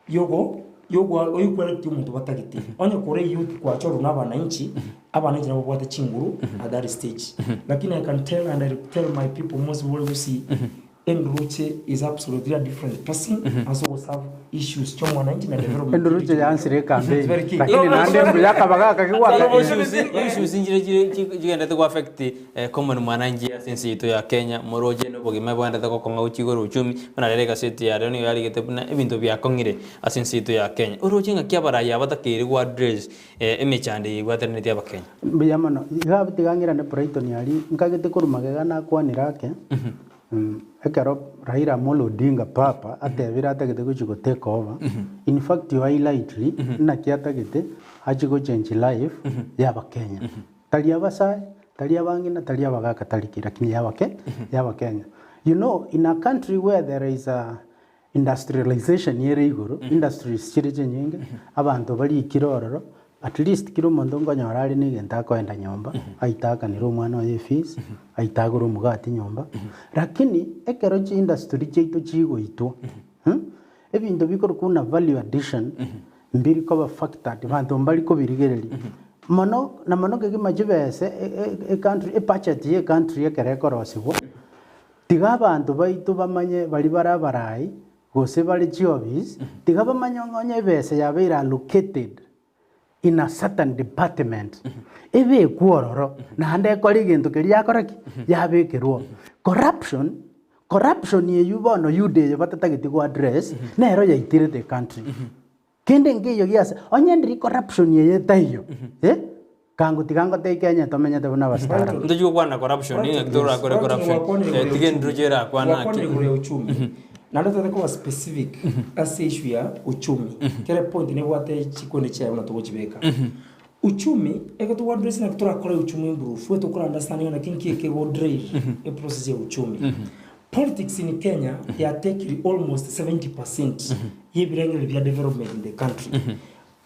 yogo yogwa oyokoelect omonto batagete. Onye kore youth kwachorwa na abananchi, abananchi nabo babwate chinguru at that stage. Lakini I can tell and I tell my people most bore gusii, Enduruche is absolutely a different person ase ogoserve issues chia omwananchi na development Enduruche yansire It's ecampaign very key. lakini naende mbuya akabaga aka kigwaka Issues nchire chire chigenderete go affect common mwananchi ase ense yaito ya Kenya, moroche na obogima bwaendete gokong'a gochia igoro uchumi, buna rero egaseti ya rero nigo yarigete buna ebinto biakong'ire ase ense yaito ya Kenya. Oroche ng'aki abarai aba batakeire go address emechando eye ebwatanetie abakenya? Mbuya mono. Iga tiga ng'irane Brighton aria, nkagete korwa magega nakwanire ake, Ekero Raila Amolo Odinga papa atebire atagete gochia go take over, in fact you highlightly naki atagete achie go change life ya abakenya. Tari abasae, tari abang'ina, tari abagaka, tari ki, lakini ya abake ya abakenya. You know in a country where there is a Industrialization ere igoro, industries chire chinyinge, abanto barikire ororo, at least kera omonto nkonyora are na egento akoenda nyomba, aitakanere omwana oye efees, aitagore omogati nyomba, lakini ekero chiindustry chiaito chigoitwa, ebinto bikorokwa buna value addition, mbiri koba factored, banto mbari kobirigereria. Mono na mono kegima chibese e- e- ecountry ebudget ya ecountry ekero ekorosiwa, Tiga abanto baito bamanye baria bare abarai, gose bare chiofisi, tiga bamanye ng'a onye ebesa yabeire allocated in a certain department, ebekwe ororo, naende ekore egento keria yakora ki? Yabekerwa oo. Corruption, corruption eywo bono UDA eye batatageti go address, nero yaitire the country. Kende nkeiyo giase, onye ndiri corruption eye etaiyo, eh, kango tiga ngotebie Kenya tomenyete buna abastaarabu. Ntochi gokwana corruption, ng'aki torakore corruption, eh, tiga enduru erakwane ake. Gwakwanire igoro ya uchumi naende totagete koba specific ase issue ya uchumi kera epoint nebwate chikonde chiaye buna togochibeka uchumi ekero togo address naki torakore uchumi improve nigo tokora understand ng'a naki nki ekego drive eprocess ya uchumi Politics in Kenya yatekire almost 70% yebirengererio bia development in the country.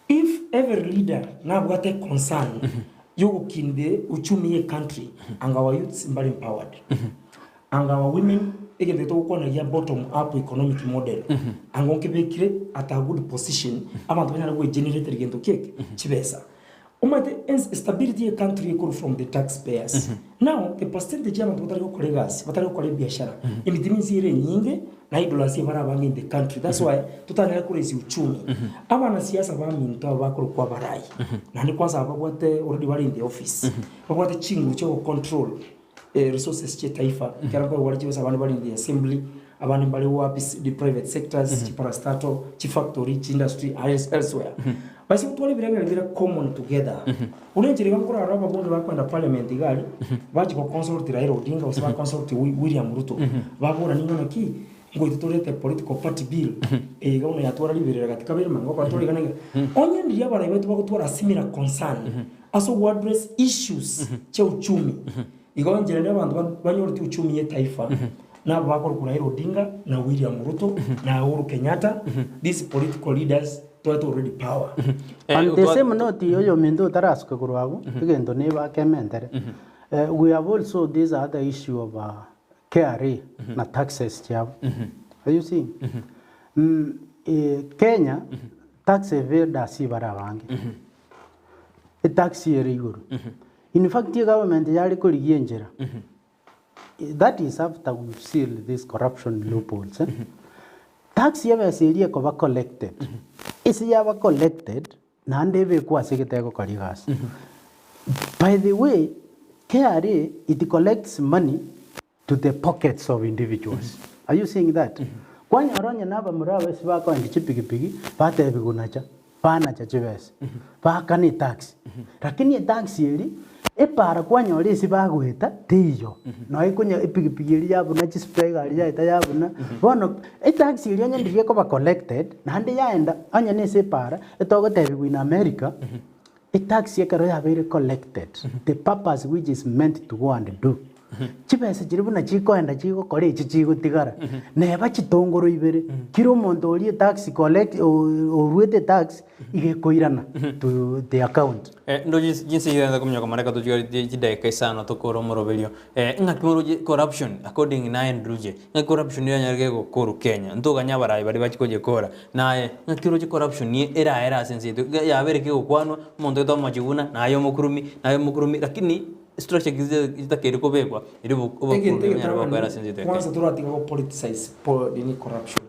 If every leader nabwate econcern yogokin the uchumi ye country anga our youths mbare empowered. Anga our women egento ekio togokwana gia bottom up economic model anga nkebekire at a good position abanto banyare goegeneratera gento ki eke? Chibesa. Omanyete ens stability ye country ekorwa from the tax payers. Now the percentage ya abanto batari gokora egasi, batari gokora ebiashara, and it means ere enyinge na idlers ebare abange in the country. That's why totanyare koraise uchumi. Abanasiasa baminto aba bakorokwa abarai, naende kwanza aba babwate already bare in the office, babwate chinguru chia ogocontrol resources chia etaifa, ekero nkorwa bare chibesa abande bare in the assembly, abande mbare wapi the private sectors, chiparastatal, chifactory, chiindustry, elsewhere. Base gotwara ebirengererio bire common together. Buna enchera iga nkorara ababunge bakoenda parliament iga aria, bachia goconsult Raila Odinga gose baconsult William Ruto, babora ning'ana ki? Ngoite torete political party bill eye iga bono yatwara riberera gati kabere manga okora tore iga na iga. Onye ndiria abarai baito bagotwara similar concern ase ogo address issues chia uchumi, igo inche rende abanto banyoreti uchumi ye taifa nabo bakorokwa Raila Odinga na William Ruto na Uhuru Kenyatta, these political leaders toete already power. On the same note oyominto otarasuke korwa abwo, egento neba akementere, we have also this other issue of KRA na taxes chiabo. Are you seeing? Kenya tax evaders bare abange. Etax ere igoro. In fact egovernment yare korigia enchera. That is after we've sealed this corruption loopholes. Tax y'ebesa eria ekoba collected, ase yaba collected naende ebekwe ase egete egokora egasi. By the way, KRA it collects money to the pockets of individuals. Are you seeing that? Kwanyora onye na abamura abwo bakoendia chipigipigi batebiwa nacha banacha chibesa baakana etaxi lakini etaxi eria epara kwanyora ase bagoeta teiyo nonya konya epigipigi eria yabuna chispare egari yaeta yabuna bono etaxi eria onye ndiria ekoba collected naende yaenda onye na ase epara etogotebiwa in America Etax ekero yabeire collected, the purpose which is meant to go and do, chibesa chiria buna chikoenda chigokora echi chigotigara, neba chitongoro ibere, kira omonto oria etax collect oruete etax iga ekoirana to the account. Ndoche chinsa echi kominyoka mareka tochigari chidakika isano tokore omoroberio. Ng'aki moroche corruption according naye Ndruche, ng'aki corruption eranyare gokorwa Kenya? Ntoganye abarai baria bachia koyekora, naye ng'aki oroche corruption eraere ase ense yaito? Iga yabere kegokwanwa, omonto oito amachiguna, naye omokurumi, naye omokurumi, lakini structure chitakeire kobekwa erio Egento obokurumi bonyare gokoera ase ense yaito ya Kenya. Kwanza toratiga go politicize po nini corruption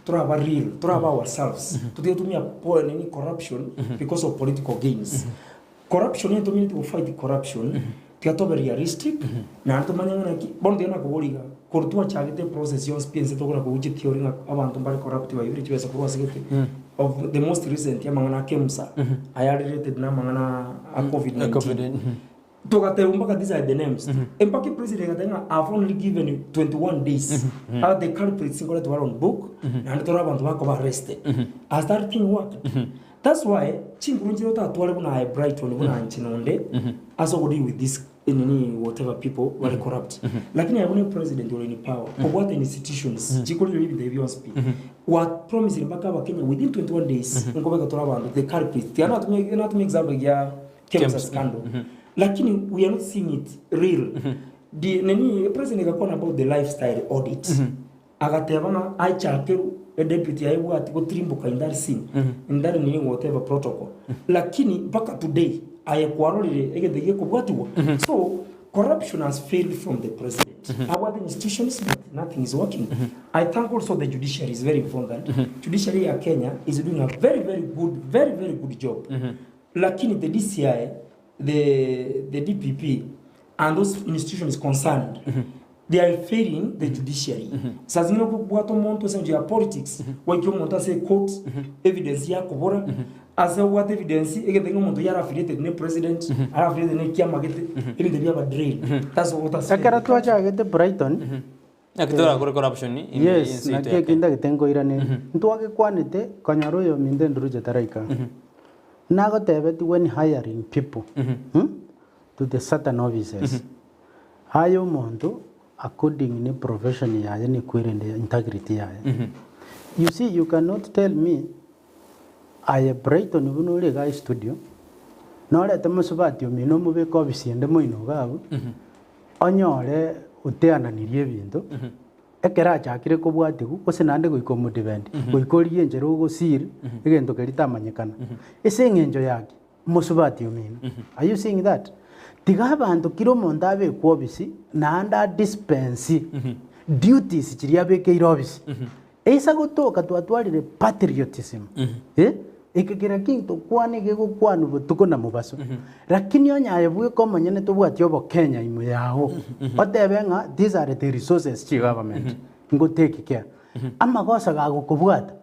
toraba real toraba ourselves totige tumia po nini corruption because of political gains Corruption nigo tomineti go fight corruption, tiga tobe realistic, naende tomanye ng'a naki, bono tiga nakoboria iga, korwa twachagete eprocess yonsi pi ense tokona kobuchia theory ng'a abanto mbare corrupt baibire chibesa korwa ase gete, of the most recent amang'ana a KEMSA, aya related na amang'ana a covid 19, togatebwa mpaka these are the names, mpaka epresident agateba ng'a I have only given you 21 days, the culprits nkorete bare on book, naende tore abanto bakoba arrested, has that thing worked? That's why chinguru nchire otatware buna aye Brighton buna inche nonde ase ogo deal with this nini whatever people bare corrupt lakini aye buna president ore in power obwate institutions chikorigereria ebinto ebi bionsi pi wa promisire mpaka abakenya within 21 days nkobeka tore abanto the culprits tiga natumia natumia example ya Kemsa scandal lakini we are not seeing it real the nini president agakwana about the lifestyle audit Agateba ng'a aichakerwe edepute yaye bwati gotirimboka in that scene, in that nini whatever protocol. Lakini mpaka today aye kwarorire egento gekobwatigwa. So corruption has failed from the president. Abwate institutions but nothing is working. I thank also the judiciary is very important. Judiciary ya Kenya is doing a very very good very very good job. Lakini the DCI, the the DPP and those institutions concerned They are failing the judiciary. Saa zingine okobwata omonto ase engencho ya politics, gwaikia omonto ase ecourt, evidence yakobora, ase obwate evidence, egento ng'a omonto oyio are affiliated ne president, are affiliated ne ekiama gete, ebinto ebi biaba drain. That's what has failed Ekero the country. twachagete Brighton, Naki torakore corruption ime yes, y'ense yaito naki ya eki Kenya. ndagete nkoiranerie. Ntwagekwanete konyora oyominto enduruche taraika. Nagotebetie when hiring people to the certain offices, Aye omonto according ne profession yaye ne kwerende integrity yaye. You see you cannot tell me aye Brighton buna ore igaa estudio norete mosubati omino omobeke ofisi ende moino iga abwo onyore oteananirie ebinto ekero achakire kobwatigwa gose naende goika omodefend goika origie enchera ogoseal egento keria tamanyekana. Ase eng'encho yaki? Mosubati omino. Are you seeing that? Tiga abanto kira omonto abekwe obisi naende a dispense duties chiria abekeire obisi. Eisa gotoka twatwarire patriotism eh, eke kera kinto kwane gegokwanwa botuko na mobaso. Lakini onye aye bweka omonyene tobwati obokenya ime yao, otebe ng'a these are the resources chi government ngo take care. Amagoso gagokobwata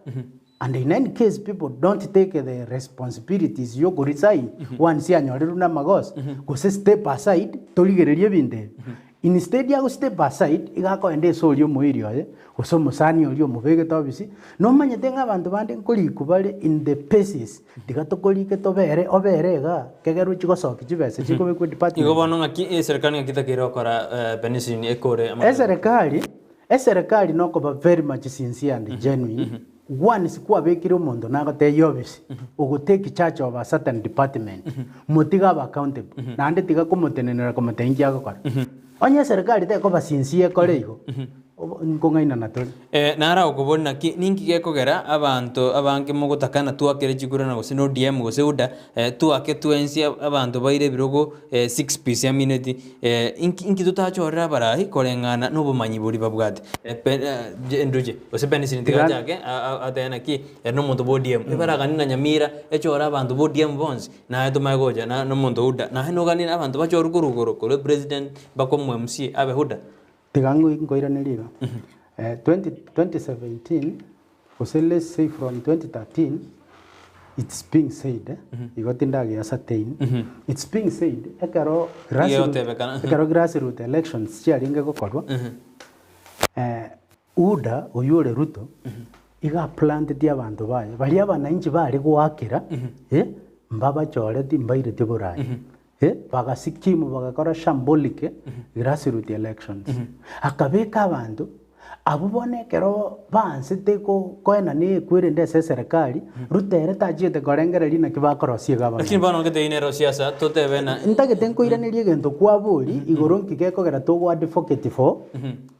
And in any case people don't take the responsibilities yo resign once anyorirwe na amagoso gose step aside torigererie ebinto ebi. Instead ya go step aside, iga akoenda ase oria omoiri oye, gose omosani oria omobegete obisi, nomanyete ng'a abanto bande nkorikwa bare in the basis, tiga tokorike tobere obere igaa, kegera ochie gosokia chibesa chikobekwa edepartment. Igo bono ng'aki eserekari ng'aki etakeire gokora penicillin ekore amang'ana. Eserekari, eserekari nokoba very much sincere and genuine, once kwabekire omonto nagotebia obisi, ogo take charge of a certain department, motige abe accountable, naende tiga komotenenera komotebia inki agokora. Onye eserekari tekoba sincere ekore igo, nkong'ainana tore. Naro agokoboria naki, ninki gekogera abanto abange mogotakana twakere chikura na gose na ODM gose UDA, twake twensi abanto baire ebirogo six piece amineti, inki inki totachorere abarai koreng'ana na obomanyi boria babwate? Enduche gose penicillin tiga achake atebe naki ere na omonto bwa ODM, ebaraganie na Nyamira echore abanto ba ODM bonsi, naye tomanye gocha na omonto o UDA, naye noganie abanto bachorwe korwa igoro korwa epresident mpaka omo MCA abe UDA. Tiga nkoiranerie iga, 2017 gose let's say from 2013 it's being said, igo tindage ascertain, it's being said ekero grassroot Egotebekana. ekero grassroot elections chiarenge gokorwa, UDA oywo ore Ruto, iga aplantetie abanto baye, baria abananchi bare goakera, mbabachoreti mbaireti borayi. Bagasikimu bagakora shambolic grassroot elections. Akabeka abanto abwo bono ekero baansete koenana ekwerende ase eserekari, Ruto ere tachiete korengereria naki bakorosia iga Lakini abang'ina. bono ngetebie nero siasa totebe na Ntagete nkoiranerie egento kwaboria igoro nki gekogera togo advocate for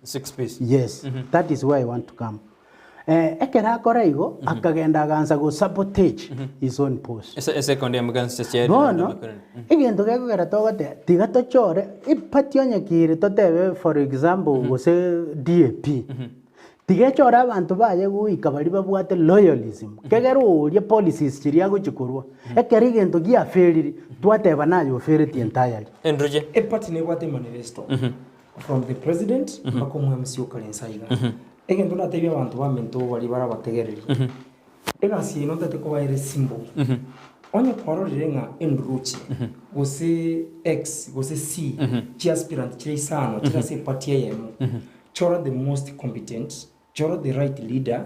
Six piece. Yes, that is where I want to come. Ekero akora igo, akagenda agansa go sabotage his own post. Ase esekondi ya mugansa chiaye Bono, egento gekogera togoteba, tiga tochore eparty onye kere totebe for example gose DAP, tiga echore abanto baye goika baria babwate loyalism, kegere oria policies chiria agochi korwa, ekero egento giaferire, twateba naye ofereti entirely. Enduche. Eparty nebwate emanifesto from the president mpaka omwamisi okare inse aiga. Egento ndatebie abanto baminto baria bare abategereri, egasi yaino ntagete koba ere simple. Onye kwarorire ng'a enduruche, gose X, gose C, chiaspirant chire isano chire ase eparty eyemo, chora the most competent, chora the right leader,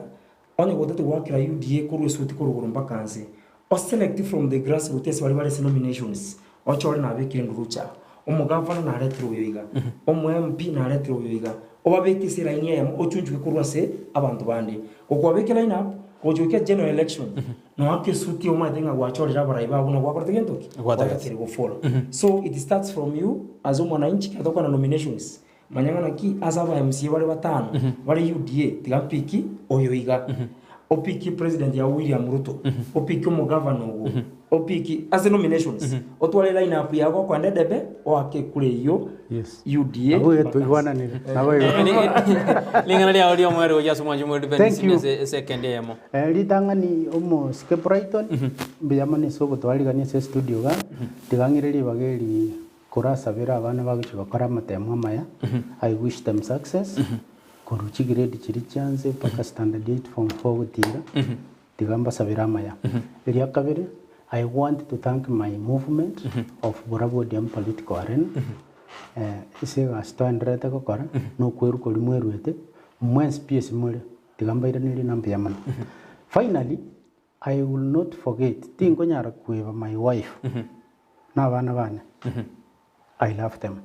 onye gotete goakera UDA korwa esuti korwa igoro mpaka nse, o select from the grassroot ase baria bare ase nominations, Ochore nabekire endurucha, omogavana naretire oyo iga, omo MP naretire oyo iga, obabeke ase elaini eyemo ochunchuke korwa ase abanto bande. Gokwabeka line up, gocha goika general election, noake esuti omanyete ng'a gwachorire abarai bago na gwakorete gento ki? Gwatakeire go follow. So it starts from you as omwananchi ekero tokwana nominations, manya ng'a naki ase aba MCA bare batano, bare UDA, tiga mpiki oyo iga. Opiki president yago William Ruto, opiki omogavana ogo, opiki ase nominations, otware line up yago okoenda edebe, oake ekura eyio Yes. UDA. Nabo iga twaigwananire. Nabo igo. Ring'ana riao ri'omoerio gochia ase omwancho omorwoti Thank Benson you. ase esekendi eyemo. Ritang'ani omosike Brighton, mbuya mono ase ogotwarigania ase estudio igaa, tiga ng'ire ribaga eri Korasabere abana bagochia gokora amatemo amaya, I wish them success, korwa chigrade chiria chianse mpaka standard eight, form four gotira, tiga mbasabere amaya. Eria kabere, I want to thank my movement of Borabu ODM political arena, ase egasi toendererete gokora, na okwerwa koria mwerwete, mwensi pi ase more, tiga mbairanerie na mbuya mono. Finally, I will not forget, tinkonyara kweba my wife na abana bane, I love them.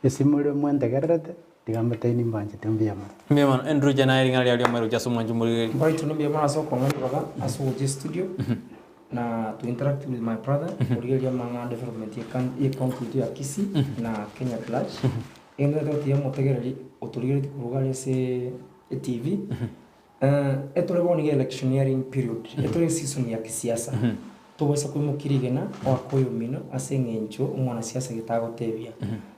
Ase more mwentegererete, tiga mbatebie nimbanchete mbuya mono. Mbuya mono. Andrew naye ring'ana riao ri'omoerio gochia ase omwancho omorweri. Brighton mbuya mono ase okong'a ribaga ase ogocha estudio na to interact with my brother korigereria amang'ana development ye coun- ye county yaito ya Kisii na Kenya at large. Egento tototebia omotegereri otorigeretie korwa iga aria ase etv. Etore bono nigo electioneering period, etore eseason ya kisiasa, tobaisa koimokia rigena oake oyomino ase eng'encho omwanasiasa gete agotebia.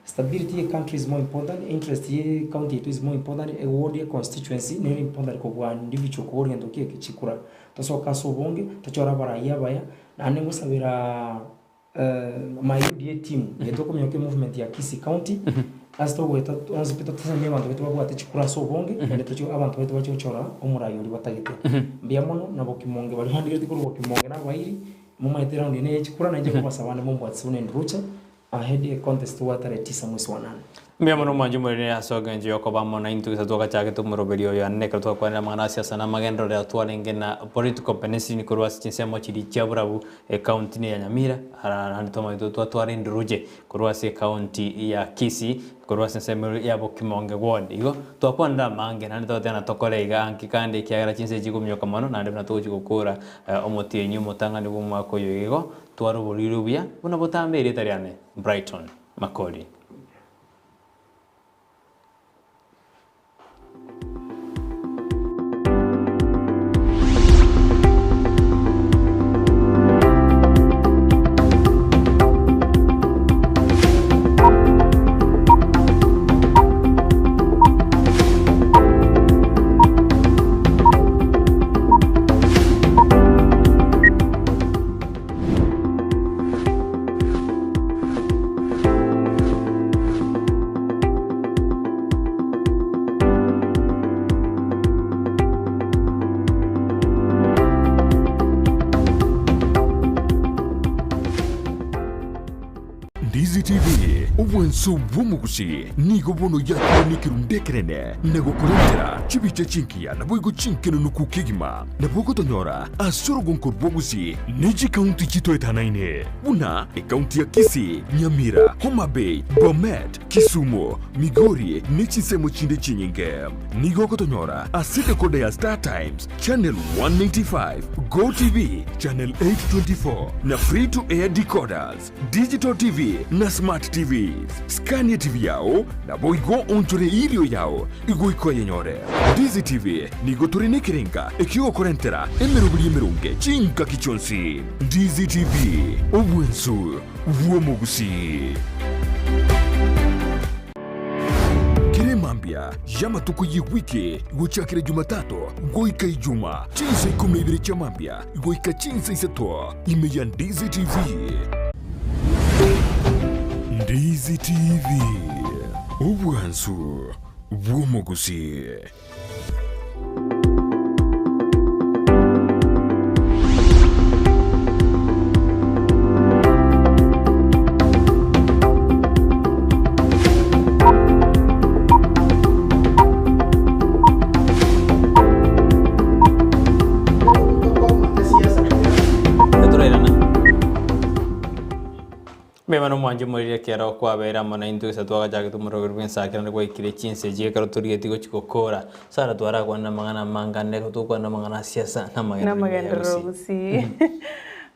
Stability ye country is more important, interest ye county yaito is more important, eward ye constituency nere important kobua individual kobua egento ki eke chikura. Tosoke ase obonge, tochore abarai abaya, naende ngosabera. My UDA team eye tokominyoka emovement ya Kisii County ase togoeta onsi pi totesemie abanto baito babwate chikura ase obonge naende toche abanto baito bache gochora omorai oria batagete. Mbuya mono na Bokimonge baria bandigereti korwa Bokimonge na abairi momanyete round eye neye chikura nainche nkobasaba ande mombwatise buna enduruche. Ahead ye contest wa tarehe tisa mwezi wa nane. Mbuya mono omwanchi omonene ase engencho y'okoba amo naintwe gose twagachagete omoroberi oyo aane ekero twakwanire amang'ana a siasa na amagenderero twarenge na political penicillin korwa ase chinsemo chiria chia borabu ecounty ne ya Nyamira ara naende twamanyete twatwara enduruche korwa ase ecounty ya Kisii korwa ase ensemo ya Bokimonge ward. Igo twakwanire amange naende togoteba ng'a tokore iga anki kandi ekiagera chinsa echi chikominyoka mono naende buna togochia gokora omotienyi omotang'ani bwa omwaka oyo igo Twara oboriri obuya buna botambe erieta riane, Brighton Makori. Ndizi TV, obwanso bw'omogusi, nigo bono yakire nekerundu ekenene na gokorentera chibicha chingiya naboigo chinkenenuku kegima. Nabo ogotonyora ase orogonko rw'Ogusii ne chikaunti chitoetanaine, buna ekaunti ya Kisii, Nyamira, Homa Bay, Bomet, Kisumu, Migori ne chinsemo chinde chinyinge. Nigo ogotonyora ase decoder ya Star Times, Channel 195, Go TV, Channel 824 na Free to Air decoders, Digital TV na Smart TVs. Scania TV yao naboigo onchore erio yao igoika oyenyore. Ndizi TV nigo tore nekerenga ekiogokorentera emeroberi emeronge chingaki chionsi. Ndizi TV, obwensu bw'omogusii. Kera emambia y'amatuko y'ewiki gochakera Jumatatu goika Ijuma, chinsa ikomi na ibere chia mambia goika chinsa isato, ime ya Ndizi TV. Ndizi TV, obwansu bw'omogusii. Turairana. Mbuya mono mwanche morire ekero kwabeire amo naintwe gose twagachagete omoroberi bw'ensakera naende gwaikire chinsa echi ekero torigetie gochia gokora. Sara twarakwanire amang'ana amange ande ekero togokwana amang'ana a siasa na amagenderero ime ya Namagenderero Gusii. Gusii.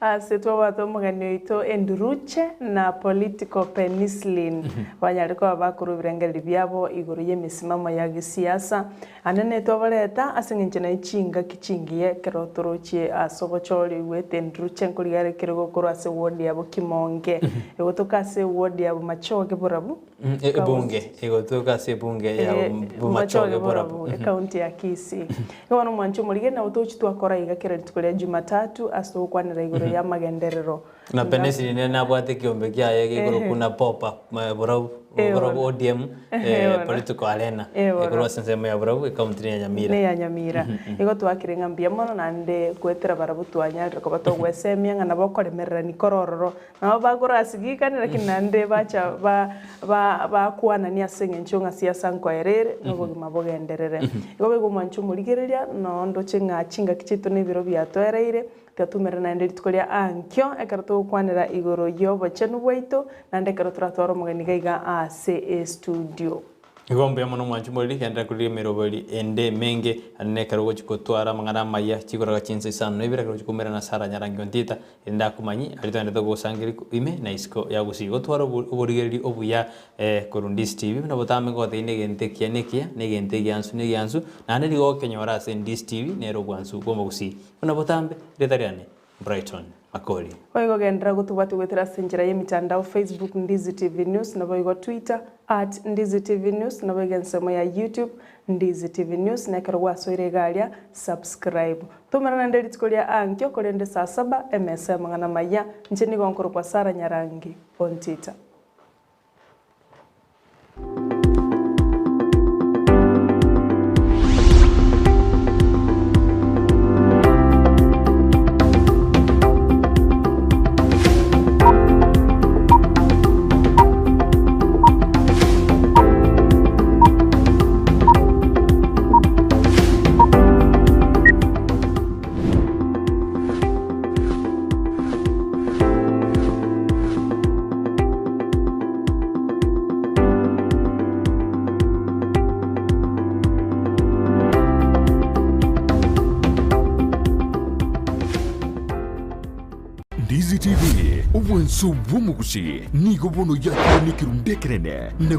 Ase twabwate omogeni oito Enduruche na Political Penicillin banyare koba bakorwa ebirengererio biabo igoro y'emesimamo ya gesiasa. Ande netwabareta ase eng'encho naye chingaki chingiya ekero torochie ase obochori oigwete Enduruche nkorigia are ekerogo korwa ase ward ya Bokimonge egotoka ase ward ya Bomachoge Borabu Ebunge, egotoka ase ebunge ya Bomachoge Borabu. Ekaunti ya Kisii. Igo bono omwanche omorigeni nabo togochia twakora iga kera rituko ria Jumatatu ase togokwanera igoro y'amagenderero. Na Penesini nere nabwate ekiombe kiaye gekorokwa na Popa Borabu, Borabu ODM Political Arena, ekorwa ase ensemo ya Borabu, ekaunti ne ya Nyamira. Ne ya Nyamira. Igo twakire ng'a mbuya mono naende goetera barabwo twanyarire koba togwesemia ng'a nabo okoremererania kore ororo Nabo bakorasigikane, lakini naende bacha ba ba bakwanania ase eng'encho ng'a siasa nkoera ere, na obogima bogenderere. Igo boigo omwanche omorigereria, noo ndoche ng'a chingaki chiaito na ebiro biatoereire, tigatumera naende rituko ria ankio, ekero togokwanera igoro y'obochenu bwaito, naende ekero toratware omogeni iga iga ase estudio. Igo mbuya mono mwanche moriri, genderera korigia emeroberi ende emenge, naende nekero ogochia gotwara amang'ana amaya, chigoraga chinsa isano na ibere ekero ogochia koumerana na Sara Nyarangi Ontita, erinde akomanyie aria togenderete gosangereria ime na isiko ya gusii. Gotwara oborigereria obuya korwa Ndisi TV, buna botambe ngogotebia negento ekiya nekiya, na egento egiansu negiansu, naende nigo ogokenyora ase Ndisi TV nere obwansu bw'omogusii. Buna botambe, erieta riane Brighton Makori. Boigo genderera gotobwatia goetera ase enchera y'emitandao Facebook Ndizi TV News naboigo Twitter at Ndizi TV News naboigo ensemo ya YouTube Ndizi TV News na ekero gwasoire iga aria subscribe. Toumera naende rituko ria ankio korende saa saba emesa y'amang'ana amaya. Inche nigo nkorokwa Sarah Nyarangi Ontita. Ndizi TV, obwanso bw'omogusi, nigo bono yakire nekerundu ekenene na.